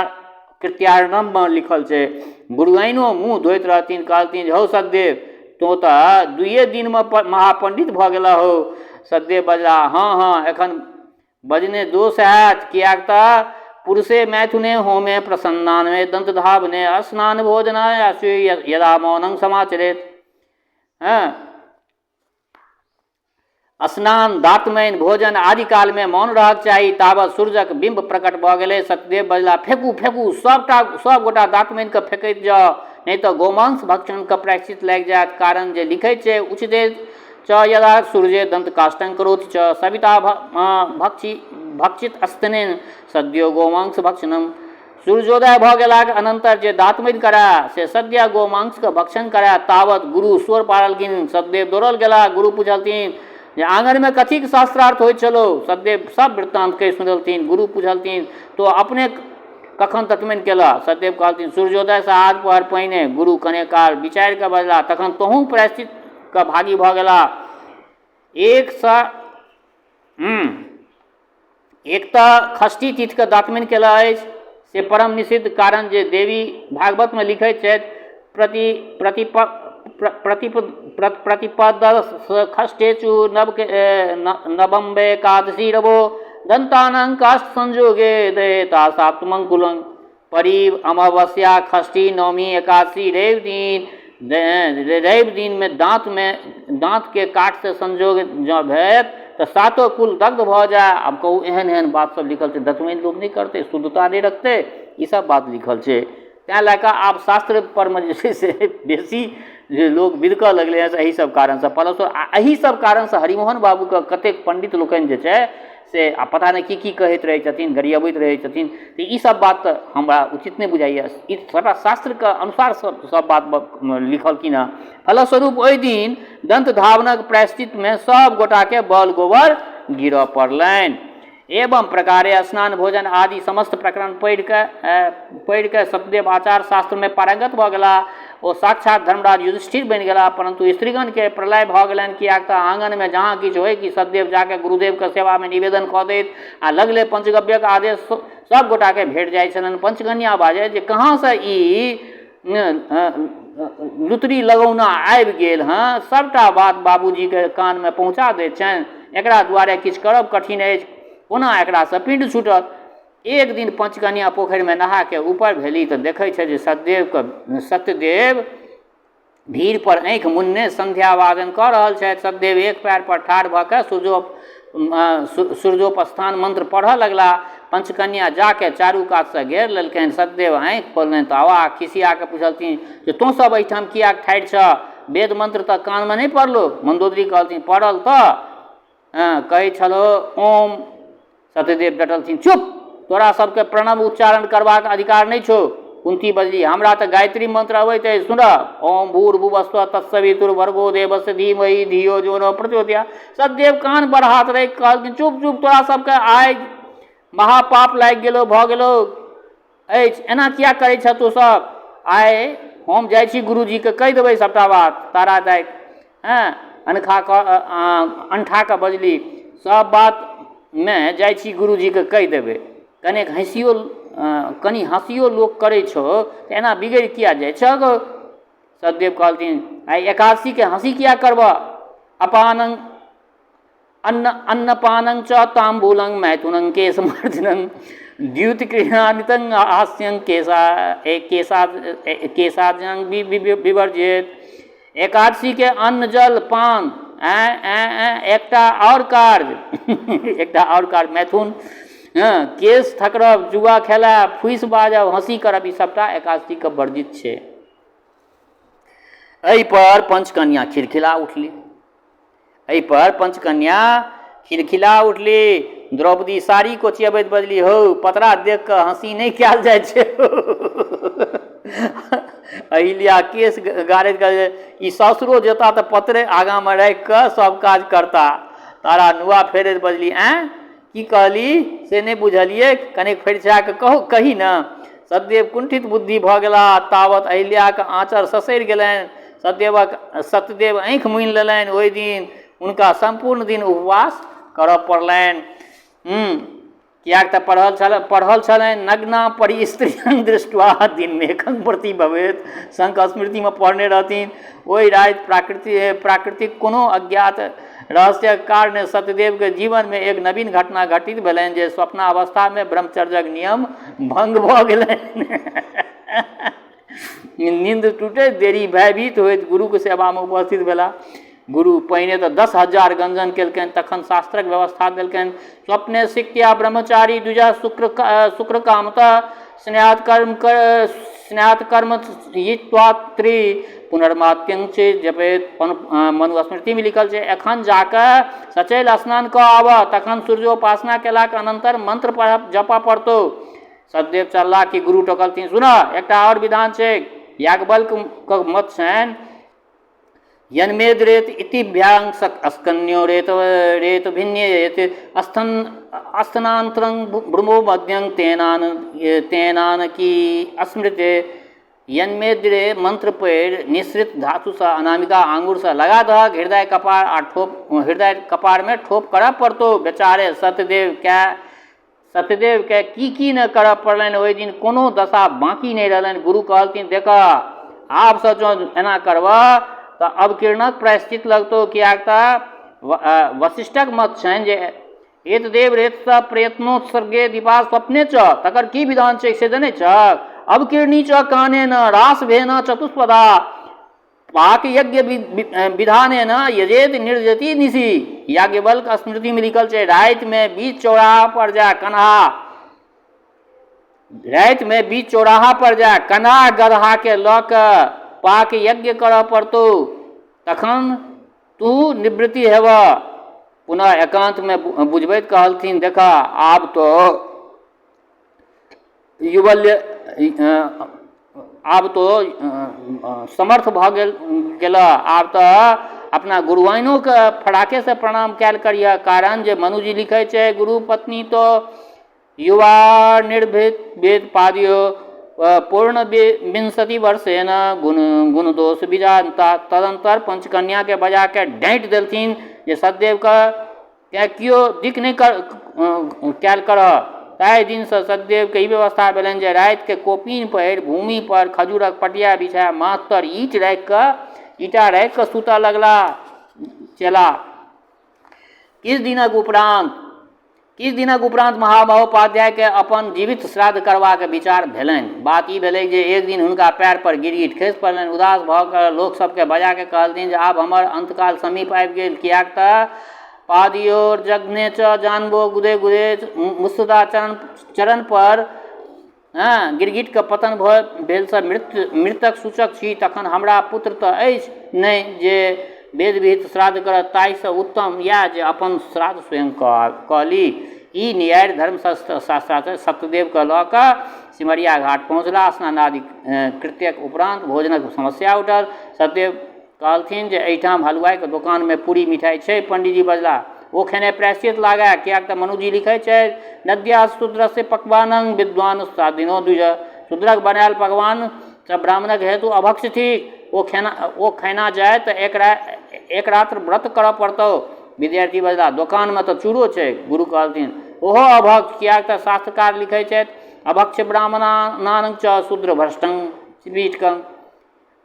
[SPEAKER 1] कृत्यारणममे लिखल छै। गुरुआइनो मुँह धोइत रहथिन, कहलथिन जे हौ सतदेव, तोँ तऽ दुइए दिनमे महापण्डित भऽ गेलह हौ। सतदेव बजलाह, हँ हँ, एखन बजने दोष हैत, किएक तऽ पुरुषे मैथुने होमे प्रसन्नानमे दन्तधावने स्नान भोजनाय यदा मौनं समाचरेत। हँ, स्नान दातमनि भोजन आदि कालमे मौन रहक चाही। तावत सूर्यक बिम्ब प्रकट भऽ गेलै। सत्यदेव बजला, फेकू फेकू, सभटा सभ गोटा दातमनिके फेकैत जाउ, नहि तऽ गोमांस भक्षणके प्रायश्चित लागि जायत। कारण जे लिखैत छै, उचिते च यदा सूर्ये दन्तकाष्ठं करोति च सविता भक्षि भक्षित स्तनेन सद्यो गोमांस भक्षणम। सूर्योदय भऽ गेलाक अनन्तर जे दातमनि करए से सद्य गोमांसके भक्षण करए। तावत गुरु स्वर पाड़लखिन। सतदेव दौड़ल गेला। गुरु पुछलथिन जे आङनमे कथीके शास्त्रार्थ होइत छलौ? सतदेव सब वृत्तान्त कहि सुनलथिन। गुरु पुछलथिन, तो अपने कखन दतमनि केलह? सतदेव कहलथिन, सूर्योदयसँ आध पहर पहिने। गुरु कने काल विचारि कऽ बजला, तखन तोहूँ प्रायश्चित के भागी भऽ गेला। एक सँ एक तऽ षष्ठी तिथिके दातमनि केलक अछि से परम निषिद्ध, कारण जे देवी भागवतमे लिखैत छथि, प्रति प्रतिप प्रतिपद षष्ठेचु नव नवम्बे एकादशी रवो दन्तानं काष्ठ संयोगे दयेता साप्तमङ्कुलं। परीब अमावस्या षष्ठी नवमी एकादशी रवि दिन, रवि दिनमे दाँतमे दाँतके काठसँ संयोग जँ भेल तऽ सातो कुल दग्ध भऽ जाय। आब कहू एहन एहन बात सब लिखल छै, दतमनि लोक नहि करतै, शुद्धता नहि रखतै, ई सब बात लिखल छै। तैँ लए कऽ आब शास्त्रपर मे जे छै से बेसी जे लोक बिदकऽ लगलै हँ से एहि सब कारणसँ। प्लस आ एहि सब कारणसँ हरिमोहन बाबूके कतेक पण्डित लोकनि जे छै से आ पता नहि की की कहैत रहै छथिन, गरियबैत रहै छथिन। तऽ ई सब बात तऽ हमरा उचित नहि बुझाइए। ई सबटा शास्त्रके अनुसार सब सब बात लिखलखिन हँ। फलस्वरूप ओहि दिन दन्त धावनक प्रायश्चितमे सब गोटाके बल गोबर गिरऽ पड़लनि। एवं प्रकारे स्नान भोजन आदि समस्त प्रकरण पढ़िकऽ सतदेव आचार शास्त्रमे पारंगत भऽ गेलाह। ओ साक्षात धर्मराज युधिष्ठिर बनि गेलाह। परन्तु स्त्रीगणके प्रलय भऽ गेलनि, किएक तऽ आङनमे जहाँ किछु होइ कि सतदेव जाकऽ गुरुदेवके सेवामे निवेदन कऽ दैत आ लगले पंचगव्यक आदेश सभ गोटाके भेट जाइ छलनि। पंचकन्या बाजय जे कहाँसँ ई लुतरी लगौना आबि गेल हँ, सभटा बात बाबूजीके कानमे पहुँचा दैत छनि। एकरा दुआरे किछु करब कठिन अछि, कोना एकरासँ पिण्ड छूटत। एक दिन पंचकन्या पोखरिमे नहाके ऊपर भेली तऽ देखै छै जे सतदेवके सत्यदेव भीड़ पर आँखि मुनने सन्ध्या वादन कऽ रहल छथि। सतदेव एक पैर पर ठाढ़ भऽ कऽ सूर्योपस्थान मंत्र पढ़ऽ लगला। पंचकन्या जाके चारू कातसँ घेर लेलकनि। सतदेव आँखि खोललनि तऽ अवाक खिसिया कऽ पुछलथिन जे तोँ सब एहिठाम किएक ठाढ़ि छह? वेद मंत्र तऽ कानमे नहि पड़लो? मन्दोदरी कहलथिन पड़ल तऽ कहै छलो ओम। सत्यदेव डटलथिन, चुप, तोरा सबके प्रणव उच्चारण करबाक अधिकार नहि छौ। कुंती बजली, हमरा तऽ गायत्री मंत्र अबैत अछि, सुन, ओम भूर्भुवस्व तत्सवितुर्भर्गो देवस्य धीमहि धियो यो न प्रचोदयात्। सत्यदेव कान पर हाथ राखि कहलखिन, चुप चुप, तोरा सबके आइ महापाप लागि गेलो, भऽ गेलो अछि, एना किया करै छह तू सब? आइ हम जाइ छी गुरुजीके कहि देबै सबटा बात। तारा दाइ अनखा कऽ अनठा कऽ बजली, सब बातमे जाइ छी गुरुजीके कहि देबै। कनेक हँसियो कनि हँसियो लोक करै छौ तऽ एना बिगड़ि किया जाइ छह गौ? सतदेव कहलथिन, आइ एकादशीके हँसी किया करबह? अपानंग अन्न अन्नपानं च ताम्बूलं मैथुनं केशमार्जनं द्यूतक्रीडान्वितं हास्यं केशा केशा केशार्जनं विवर्जयेत। एकादशीके अन्न जल पान आँय आँय आँय एकटा आओर कार्य एकटा आओर कार्य मैथुन हँ केश थकरब जुआ खेलायब फूसि बाजब हँसी करब ई सभटा एकादशीके वर्जित छै। एहिपर पंचकन्या खिलखिला उठली। एहिपर पंचकन्या खिलखिला उठली। द्रौपदी साड़ी कोचियबैत बजली, हौ, पतरा देख कऽ हँसी नहि कयल जाइ छै। अहिल्या केश गाड़ैत कहै, ई सासुरो जेता तऽ पतरे आगाँमे राखि कऽ सब काज करता। तारा नुआ फेरैत बजली, आँय, की कहली से नहि बुझलियै, कनेक फरिछा कऽ कहू, कही ने। सतदेव कुण्ठित बुद्धि भऽ गेलाह। तावत अहिल्याक आँचर ससरि गेलनि। सत्यदेव आँखि मुनि लेलनि। ओहि दिन हुनका सम्पूर्ण दिन उपवास करऽ पड़लनि। किएक तऽ पढ़ल छलनि नग्ना परि स्त्रियं दृष्ट्वा दिनमे एकं प्रति भवेत, शंख स्मृतिमे पढ़ने रहथिन। ओहि राति प्राकृतिक कोनो अज्ञात रहस्यक कारणे सत्यदेवके जीवनमे एक नवीन घटना घटित भेलनि जे स्वप्नावस्थामे ब्रह्मचर्यक नियम भङ्ग भऽ गेलनि। नींद टूटैत देरी भयभीत होइत गुरुके सेवामे उपस्थित भेलाह। गुरु पहिने तऽ 10,000 गंजन केलकनि, तखन शास्त्रक व्यवस्था देलकनि। स्वप्ने सिक्या ब्रह्मचारी द्विजा शुक्र कामतः स्नेहात् कर्म यित्वात्रि पुनर्मात्यं च जपेत। मनुस्मृतिमे लिखल छै, एखन जाकऽ सचैल स्नान कऽ आबह, तखन सूर्योपासना केलाक अनन्तर मंत्र जपऽ पड़तौ। सतदेव चलला कि गुरु टोकलथिन, सुनह, एकटा आओर विधान छै। याज्ञवल्क्यके मत छनि, यन्मेद रेत इति भ्यांग अस्कन्यो रेत रेत भिन्येत स्तन स्तनान्तरं भ्रुमो मध्यं तेनान तेनान की स्मृते। यन्मेद्रे मंत्र पढ़ि निःसृत धातुसँ अनामिका आंगुरसँ लगा दहक, हृदय कपार आ ठोप हृदय कपारमे ठोप करऽ पड़तौ। बेचारे सत्यदेवके की की नहि करऽ पड़लनि। ओहि दिन कोनो दशा बाँकी नहि रहलनि। गुरु कहलथिन, देखह, आबसँ जँ एना करबह तऽ अवकीर्णक प्रायश्चित लगतौ, किएक तऽ वशिष्ठक मत छनि जे एतदेव रेतसँ प्रयत्नोत्सर्गे दीपा स्वप्ने च, तकर की विधान छै से जनै छह? अवकीर्णी च काने न रास भेन चतुष्पदा पाक यज्ञ विधाने न यजेत निर्जति निशि। याज्ञवल्क स्मृतिमे लिखल छै, रातिमे बीच चौराहा पर जा कन्हा, रातिमे बीच चौराहा पर जा कन्हा गदहाके लऽ कऽ पाक यज्ञ करऽ पड़तौ, तखन तू निवृत्ति हेबह। पुनः एकान्तमे बुझबैत कहलथिन, देखह आब तो युवल्य, आब तो समर्थ भऽ गेलह, आब तऽ अपना गुरुआइनोके फराकेसँ प्रणाम कयल करिहऽ, कारण जे मनुजी लिखै छै, गुरु पत्नी तो युवा निर्भीत वेद पादियो पूर्ण विंशति वर्षेण गुण गुण दोष बीजान्ता। तदंतर पंचकन्याके बजाके डाँटि देलथिन जे सतदेवके केओ दिक नहि कयल करह। ताहि दिनसँ सतदेवके ई व्यवस्था भेलनि जे रातिके कोपीन पहिर भूमि पर खजूरक पटिया बिछा माथ तर ईट राखिकऽ ईटा राखिकऽ सुतऽ लगला चेला। किछु दिनक उपरान्त महामहोपाध्यायके अपन जीवित श्राद्ध करबाक विचार भेलनि। बात ई भेलै जे एक दिन हुनका पैर पर गिरगिट खसि पड़लनि। उदास भऽ कऽ लोक सभकेँ बजा कऽ कहलथिन जे आब हमर अन्तकाल समीप आबि गेल, किएक तऽ पादयोर जघ्ने च जानबो गुदे गुदे मुस्सदा चरण चरण पर हँ गिरगिटके पतन भऽ भेलसँ मृतक सूचक छी। तखन हमरा पुत्र तऽ अछि नहि जे वेदविहित श्राद्ध करत, ताहिसँ उत्तम इएह जे अपन श्राद्ध स्वयं कऽ ली। ई नियारि धर्मशास्त्र सत्यदेवके लऽ कऽ सिमरिया घाट पहुँचलाह। स्नानादि कृत्यक उपरान्त भोजनक समस्या उठल। सत्यदेव कहलथिन जे एहिठाम हलुआइके दोकानमे पूरी मिठाइ छै। पंडीजी बजलाह, ओ खेनाइ प्रायश्चित लागए, किएक तऽ मनुजी लिखै छथि, नद्या शूद्रस्य पकवानं विद्वान स्वादिनो द्विज। शूद्रक बनायल पकवान सब ब्राह्मणक हेतु अभक्ष्य थिक। ओ खेना जाय तऽ एक रात्र व्रत करऽ पड़तौ। विद्यार्थी बजलाह, दोकानमे तऽ चूड़ो छै। गुरु कहलथिन, ओहो अभक्ष, किएक तऽ शास्त्रकार लिखै छथि, अभक्ष्य ब्राह्मणानां च शूद्र भ्रष्टं पीठकं।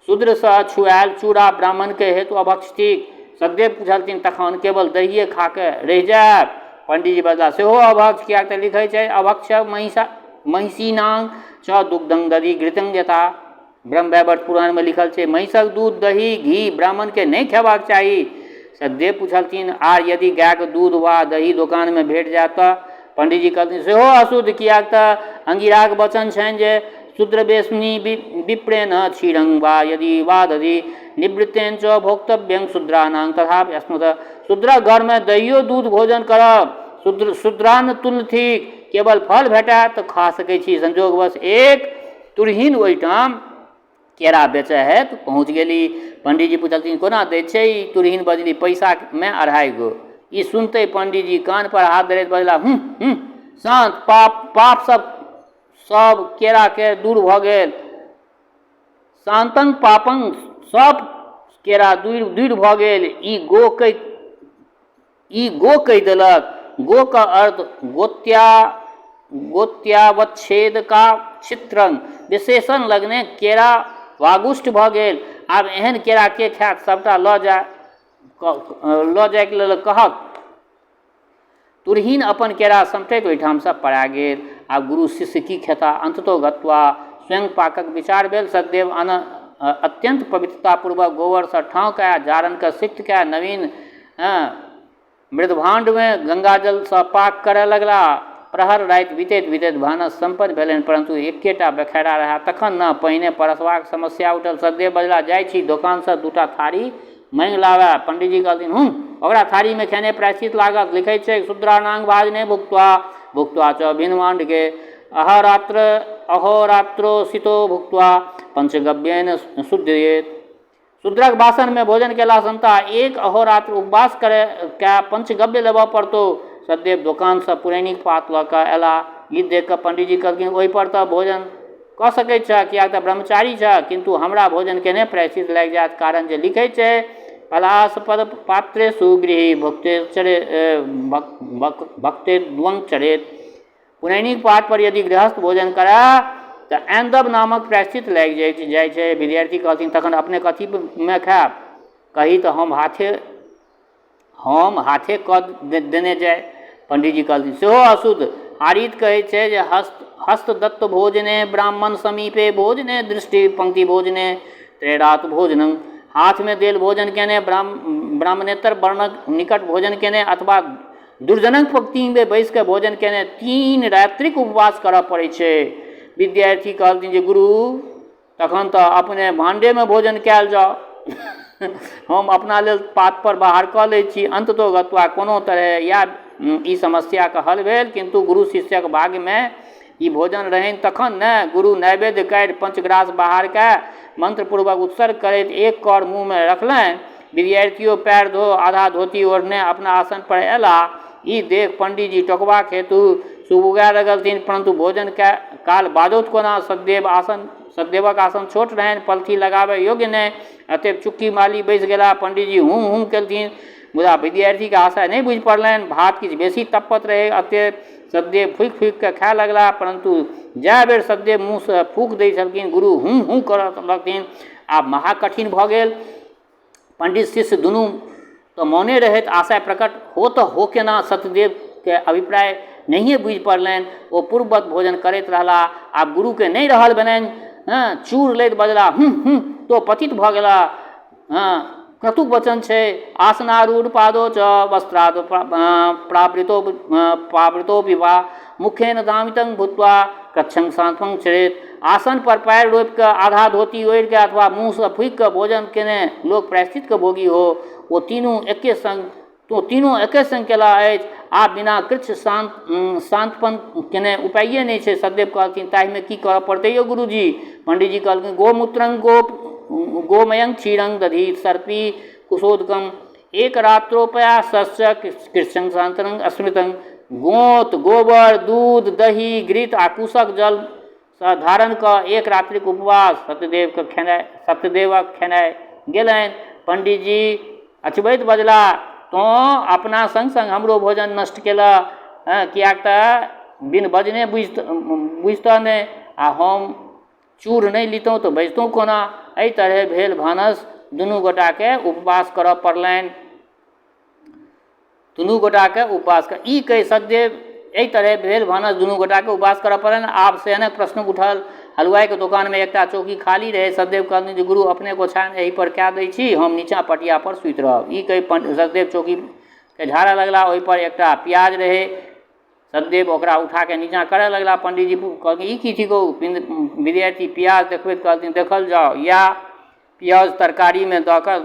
[SPEAKER 1] शूद्रसँ छुआयल चूड़ा ब्राह्मणके हेतु अभक्ष थिक। सतदेव पुछलथिन, तखन केवल दहिए खा कऽ रहि जायब? पंडीजी बजलाह, सेहो अभक्ष, किएक तऽ लिखै छै, अभक्ष महिषा महिषीनां च दुग्धं दधि घृतं यथा। ब्रह्मवैवर्त पुराणमे लिखल छै, महिषक दूध, दही, घी ब्राह्मणके नहि खेबाक चाही। सतदेव पुछलथिन, आर यदि गायके दूध वा दही दोकानमे भेट जायत तऽ? पंडीजी कहलथिन, सेहो अशुद्ध, किएक तऽ अंगिराक वचन छनि जे शूद्रवेश्मनि विप्रेण क्षीरं वा यदि वा दधि निवृत्तेन च भोक्तव्यं शूद्राणां तथा अस्मत। शूद्रक घरमे दहियो दूध भोजन करब शूद्रान्न तुल्य थिक। केवल फल भेटय तऽ खा सकै छी। संजोगवश एक तुरहीन ओहिठाम केरा बेचऽ हेतु पहुँच गेली। पंडीजी पुछलथिन, कोना दै छै ई? तुरहीन बजली, पैसामे 2.5 गो। ई सुनते पंडीजी कान पर हाथ धरैत बजला, हूँ हूँ, शान्त पाप पाप सब सब केराके दूर भऽ गेल। शान्तং पापं, सब केरा दूर दूर भऽ गेल। ई गो कहि देलक। गो के अर्थ गोत्यावच्छेद का चित्रंग विशेषण लगने केरा वागुष्ट भऽ गेल। आब एहन केरा के खायत? सबटा लऽ जायके लेल कहक। तुरहीन अपन केरा समटैत ओहिठामसँ पड़ा गेल। आब गुरु शिष्य की खेता? अंततो गत्वा स्वयं पाकक विचार भेल। सतदेव अत्यंत पवित्रतापूर्वक गोबरसँ ठाँव कए जारनके सिक्त कए नवीन मृदभाण्डमे गंगाजलसँ पाक करय लगला। प्रहर राति बीतैत बीतैत भानस सम्पन्न भेलनि, परन्तु एकेटा बखेड़ा रहए तखन ने पहिने परसबाक समस्या उठल। सतदेव बजला, जाइ छी दोकानसँ 2टा थारी माँगि लाबए। पंडीजी कहलथिन, हूँ, ओकरा थारीमे खेने प्रायश्चित लागत। लिखै छै, शूद्राणांग भाजने भुक्त्वा भुक्त्वा च भिन्नमाण्डके अहोरात्र अहोरात्रोषितो भुक्त्वा पंचगव्येन शुद्धयेत। शूद्रक बासनमे भोजन केला सन्ता एक अहोरात्र उपवास करे कए पंचगव्य लेबऽ पड़तौ। सतदेव दोकानसँ पुरैनिक पात लऽ कऽ अयला। ई देख कऽ पंडीजी कहलखिन, ओहिपर तऽ भोजन कऽ सकैत छह, किएक तऽ ब्रह्मचारी छह, किन्तु हमरा भोजन केने प्रायश्चित लागि जायत, कारण जे लिखै छै, पलाश पद पात्रेषु गृही भुक्ते चरे भक्ते द्वंग चरेत। पुरैनिक पात पर यदि गृहस्थ भोजन करए तऽ ऐन्दव नामक प्रायश्चित लागि जाइ छै। विद्यार्थी कहलथिन, तखन अपने कथीमे खायब? कही तऽ हम हाथे कऽ देने जाय। पंडीजी कहलथिन, सेहो अशुद्ध। हारित कहै छै जे हस्तदत्त भोजने, ब्राह्मण समीपे भोजने, दृष्टि पंक्ति भोजने त्रैरात भोजनं। हाथमे देल भोजन केने, ब्राह्मणेतर वर्णक निकट भोजन केने अथवा दुर्जनक पंक्तिमे बैस कऽ भोजन केने 3 रात्रिक उपवास करऽ पड़ै छै। विद्यार्थी कहलथिन जे गुरु, तखन तऽ अपने भाण्डेमे भोजन कयल जाउ, हम अपना लेल पात पर बाहर कऽ लै छी। अन्ततो गत्वा कोनो तरहे इएह ई समस्याके हल भेल, किन्तु गुरु शिष्यक भाग्यमे ई भोजन रहनि तखन ने। गुरु नैवेद्य काटि पंचग्रास बाहर कए मंत्रपूर्वक उत्सर्ग करैत एक कौर मुँहमे रखलनि। विद्यार्थियो पैर धो आधा धोती ओढ़ने अपना आसन पर अयलाह। ई देख पंडीजी टोकबाक हेतु सुगबुगाए लगलथिन, परन्तु भोजन काल बाजौत कोना? सतदेवक आसन छोट रहनि, पलथी लगाबय योग्य नहि, अतएव चुक्की माली बैसि गेलाह। पंडीजी हूँ हूँ केलथिन, मुदा विद्यार्थीके आशय नहि बुझि पड़लनि। भात किछु बेसी तप्पत रहै, अतएव सतदेव फूकि फूकि कऽ खाय लगलाह। परन्तु जए बेर सतदेव मुँहसँ फूक दै छलखिन, गुरु हूँ हूँ करऽ लगथिन। आब महाकठिन भऽ गेल। पंडित शिष्य दुनू तऽ मौने रहैत, आशय प्रकट हो तऽ हो केना? सत्यदेवके अभिप्राय नहिए बुझि पड़लनि। ओ पूर्ववत भोजन करैत रहलाह। आब गुरुके नहि रहल भेलनि। हँ, चूर लैत बजलाह, हूँ हूँ, तो पतित भऽ गेला। हँ, क्रतुक वचन छै, आसनारूढ़ पादो च वस्त्राद प्रावृतो पावृतो विवाह मुखेन दामितं भूत्वा कक्षं शांतं चरेत। आसन पर पैर रोपि कऽ, आधा धोती ओढ़ि कऽ अथवा मुँहसँ फूकि कऽ भोजन केने लोक प्रायश्चितके भोगी हो। ओ तीनू एके संग तो तीनू एके संग केला अछि। आब बिना कृच्छ शान्तपन केने उपाये नहि छै। सतदेव कहलखिन, ताहिमे की करऽ पड़तै यौ गुरुजी? पंडीजी कहलखिन, गोमूत्रं गोमयं क्षीरं दधि सर्पी कुशोदकम एक रात्रोपयासस्य कृच्छं शान्तनं स्मृतं। गोंत, गोबर, दूध, दही, घृत आ कुशक जल सँ धारण कऽ एक रात्रिक उपवास। सत्यदेवक खेनाइ गेलनि। पंडीजी अचबैत बजलाह, तोँ अपना संग संग हमरो भोजन नष्ट केलह। हँ, किएक तऽ बिन बजने बुझतह नहि, आ हम चूर नहि लितहुँ तऽ बजितहुँ कोना? एहि तरहे भेल भानस दुनू गोटाके उपवास करऽ पड़लनि। दुनू गोटाके उपवास कर ई कहि सतदेव एहि तरहे भेल भानस दुनू गोटाके उपवास करऽ पड़लनि। आब शयनक प्रश्न उठल। हलुआइके दोकानमे एकटा चौकी खाली रहै। सतदेव कहलथिन जे गुरु, अपनेक ओछाइन एहि पर कए दै छी, हम नीचाँ पटिया पर सुति रहब। ई कहि सतदेव चौकीके झाड़ऽ लगलाह। ओहि पर एकटा प्याज रहै। सतदेव ओकरा उठाके नीचाँ करऽ लगलाह। पंडीजी कहलखिन, ई की थिकौ? विद्यार्थी प्याज देखबैत कहलथिन, देखल जाउ, इएह प्याज तरकारीमे दऽ कऽ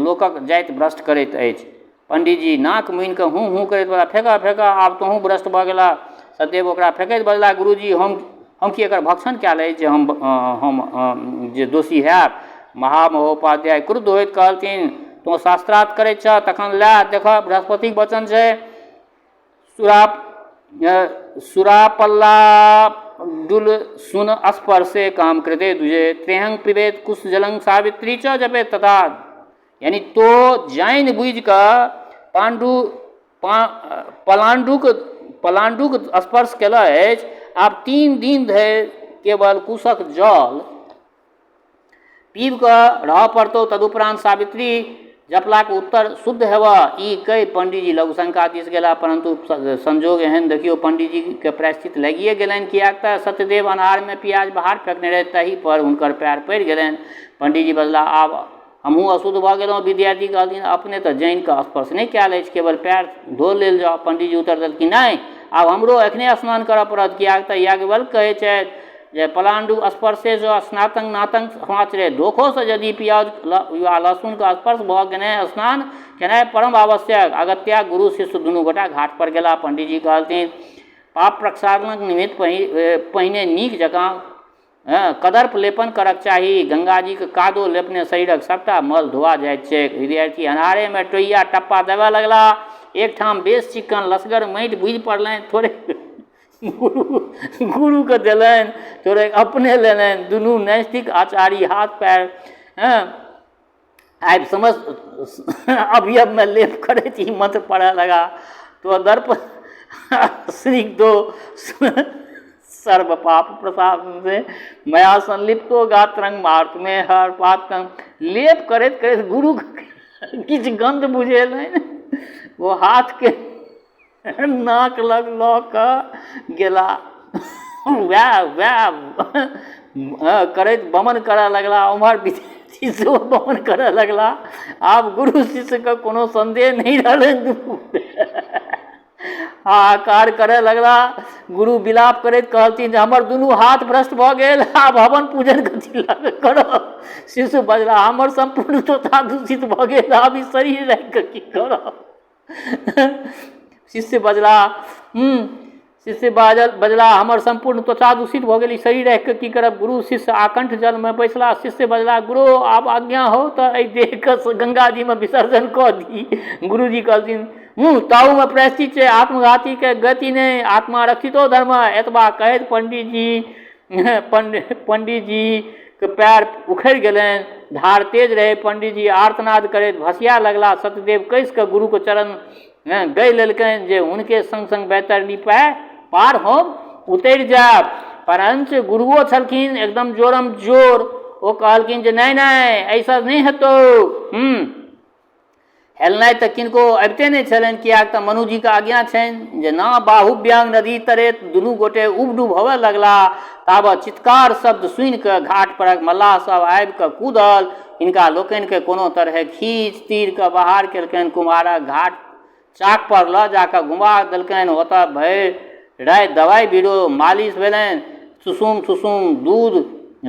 [SPEAKER 1] लोकक जाति भ्रष्ट करैत अछि। पंडीजी नाक मुनि कऽ हूँ हूँ करैत बजलाह, फेकऽ फेकऽ, आब तोहूँ भ्रष्ट भऽ गेलह। सतदेव ओकरा फेकैत बजलाह, गुरुजी, हम की एकर भक्षण कयल अछि जे हम जे दोषी होयब? महामहोपाध्याय क्रुद्ध होइत कहलथिन, तोँ शास्त्रार्थ करैत छह? तखन लए देखह, बृहस्पतिक वचन छै, सुरापल्ला डुल सुन स्पर्शे काम कृते दुजे त्रेहं पिबेत कुश जलं सावित्री च जपेत तथा। यानी तो जानि बुझि कऽ पाण्डु पलाण्डुक पलाण्डुक स्पर्श केलह अछि। आब 3 दिन धरि केवल कुशक जल पीब कऽ रहऽ पड़तौ, तदुपरान्त सावित्री जपलाक उत्तर शुद्ध हेबह। ई कहि पंडीजी लघुशंका दिस गेलाह, परन्तु संयोग एहन देखियौ, पंडीजीके प्रायश्चित लागिए गेलनि, किएक तऽ सत्यदेव अन्हारमे प्याज बाहर फेकने रहथि, ताहि पर हुनकर पैर पड़ि गेलनि। पंडीजी बजलाह, आब हमहूँ अशुद्ध भऽ गेलहुँ। विद्यार्थी कहलथिन, अपने तऽ जानि कऽ स्पर्श नहि कयल अछि, केवल पैर धो लेल जाउ। पंडीजी उत्तर देलखिन, नहि, आब हमरो एखने स्नान करऽ पड़त, किएक तऽ याज्ञवल्क्य कहै छथि जे पलाण्डु स्पर्शे जँ स्नातंग नातंग समाचरे। धोखोसँ यदि प्याज वा लहसुनके स्पर्श भऽ गेने स्नान केनाइ परम आवश्यक। अगत्या गुरु शिष्य दुनू गोटा घाट पर गेलाह। पंडीजी कहलथिन, पाप प्रक्षालनक निमित्त पहिने नीक जकाँ कदर्प लेपन करक चाही। गंगाजीक कादो लेपने शरीरक सभटा मल धोआ जाइत छैक। विद्यार्थी अन्हारेमे टोइया टप्पा देबय लगलाह। एकठाम बेस चिक्कन लसगर माटि बुझि पड़लनि। थोड़े गुरुके देलनि, थोड़े अपने लेलनि। दुनू नैष्ठिक आचारी हाथ पैर आबि समस्त अवयवमे लेप करैत ई मंत्र पढ़य लगा, तो दर्प स्निग्धो सर्व पाप प्रसाद से मया संलिप्तो गात्रंग मार्त में हर पाप लेप करैत करैत गुरु किछु गन्ध बुझेलनि, ओ हाथके नाक लग लऽ कऽ गेला, वएह वएह करैत बमन करऽ लगला। उम्हर विद्यार्थी सेहो बमन करऽ लगला। आब गुरु शिष्यके कोनो सन्देह नहि रहलनि, दुनू हाहाकार करऽ लगला। गुरु विलाप करैत कहलथिन जे हमर दुनू हाथ भ्रष्ट भऽ गेल, आब हवन पूजन कथी लऽ करब? शिष्य बजला, हमर सम्पूर्ण तोता दूषित भऽ गेल, आब ई शरीर राखि कऽ की करब? शिष्य बजला, शिष्य बाजल बजला, हमर सम्पूर्ण त्वचा दूषित भऽ गेल, ई शरीर राखि कऽ की करब? गुरु शिष्य आकण्ठ जलमे बैसला। शिष्य बजला, गुरु आब आज्ञा हो तऽ एहि देहके गङ्गाजीमे विसर्जन कऽ दी। गुरुजी कहलथिन, ताहूमे प्रायश्चित छै, आत्मघातीके गति नहि, आत्मा रक्षितो धर्म। एतबा कहैत पंडीजी पंडीजीके पैर उखड़ि गेलनि। धार तेज रहै, पंडीजी आर्तनाद करैत भसिया लगला। सत्यदेव कसि कऽ गुरुके चरण गहि लेलकनि जे हुनके सङ्ग सङ्ग बैतरणी पार हम उतरि जायब। परञ्च गुरुओ छलखिन एकदम जोरम जोर, ओ कहलखिन जे नहि नहि, एहिसँ नहि हेतौ। हेलनाइ तऽ किनको अबिते नहि छलनि, किएक तऽ मनुजीके आज्ञा छनि जे ना बाहुव्यांग नदी तरेत। दुनू गोटे उब डूब होबय लगला। ताबत चित्कार शब्द सुनि कऽ घाट परक मल्लाह सब आबि कऽ कूदल। हिनका लोकनिके कोनो तरहे खींच तीर कऽ बाहर केलकनि। कुम्हारक घाट चाक पर लऽ जा कऽ घुमा देलकनि। ओतऽ भरि राति दवाइ बीरो मालिश भेलनि। सुसुम सुसुम दूध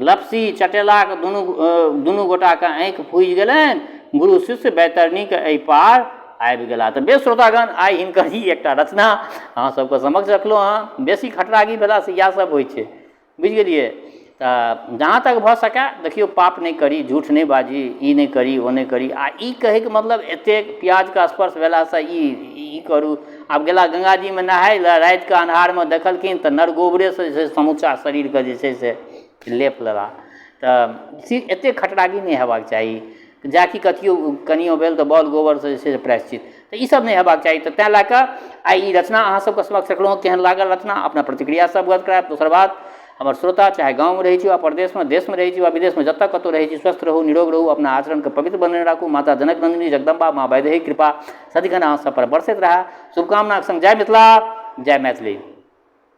[SPEAKER 1] लपसी चटेलाक दुनू दुनू गोटाके आँखि फूजि गेलनि। गुरु शिष्य बैतरणीके एहि पार आबि गेला। तऽ बेस श्रोतागण, आइ हिनकर ई एकटा रचना अहाँ सबके समक्ष रखलहुँ हँ। बेसी खटरागी भेलासँ इएह सब होइ छै, बुझि गेलियै? तऽ जहाँ तक भऽ सकए देखियौ, पाप नहि करी, झूठ नहि बाजी, ई नहि करी, ओ नहि करी। आ ई कहैके मतलब एतेक प्याजके स्पर्श भेलासँ ई ई करू। आब गेला गङ्गाजीमे नहाय लए, रातिके अन्हारमे देखलखिन तऽ नरगोबरेसँ जे छै समूचा शरीरके जे छै से लेप लेला। तऽ एतेक खटरागी नहि हेबाक चाही। जाकि कथियो कनियो भेल तऽ बल गोबरसँ जे छै से प्रायश्चित, तऽ ईसब नहि हेबाक चाही। तऽ तेँ लए कऽ आइ ई रचना अहाँ सबके समक्ष रखलहुँ। केहन लागल रचना, अपना प्रतिक्रिया से अवगत करायब। दोसर बात, हमर श्रोता चाहे गाँवमे रहै छी वा परदेशमे, देशमे रहै छी वा विदेशमे, जतऽ कतहु रहै छी, स्वस्थ रहू, निरोग रहू, अपना आचरणके पवित्र बनेने राखू। माता जनक नन्दिनी जगदम्बा माँ वैदेही कृपा सदिखन अहाँ सब पर बरसैत रहए, शुभकामनाके सङ्ग जय मिथिला, जय मैथिली।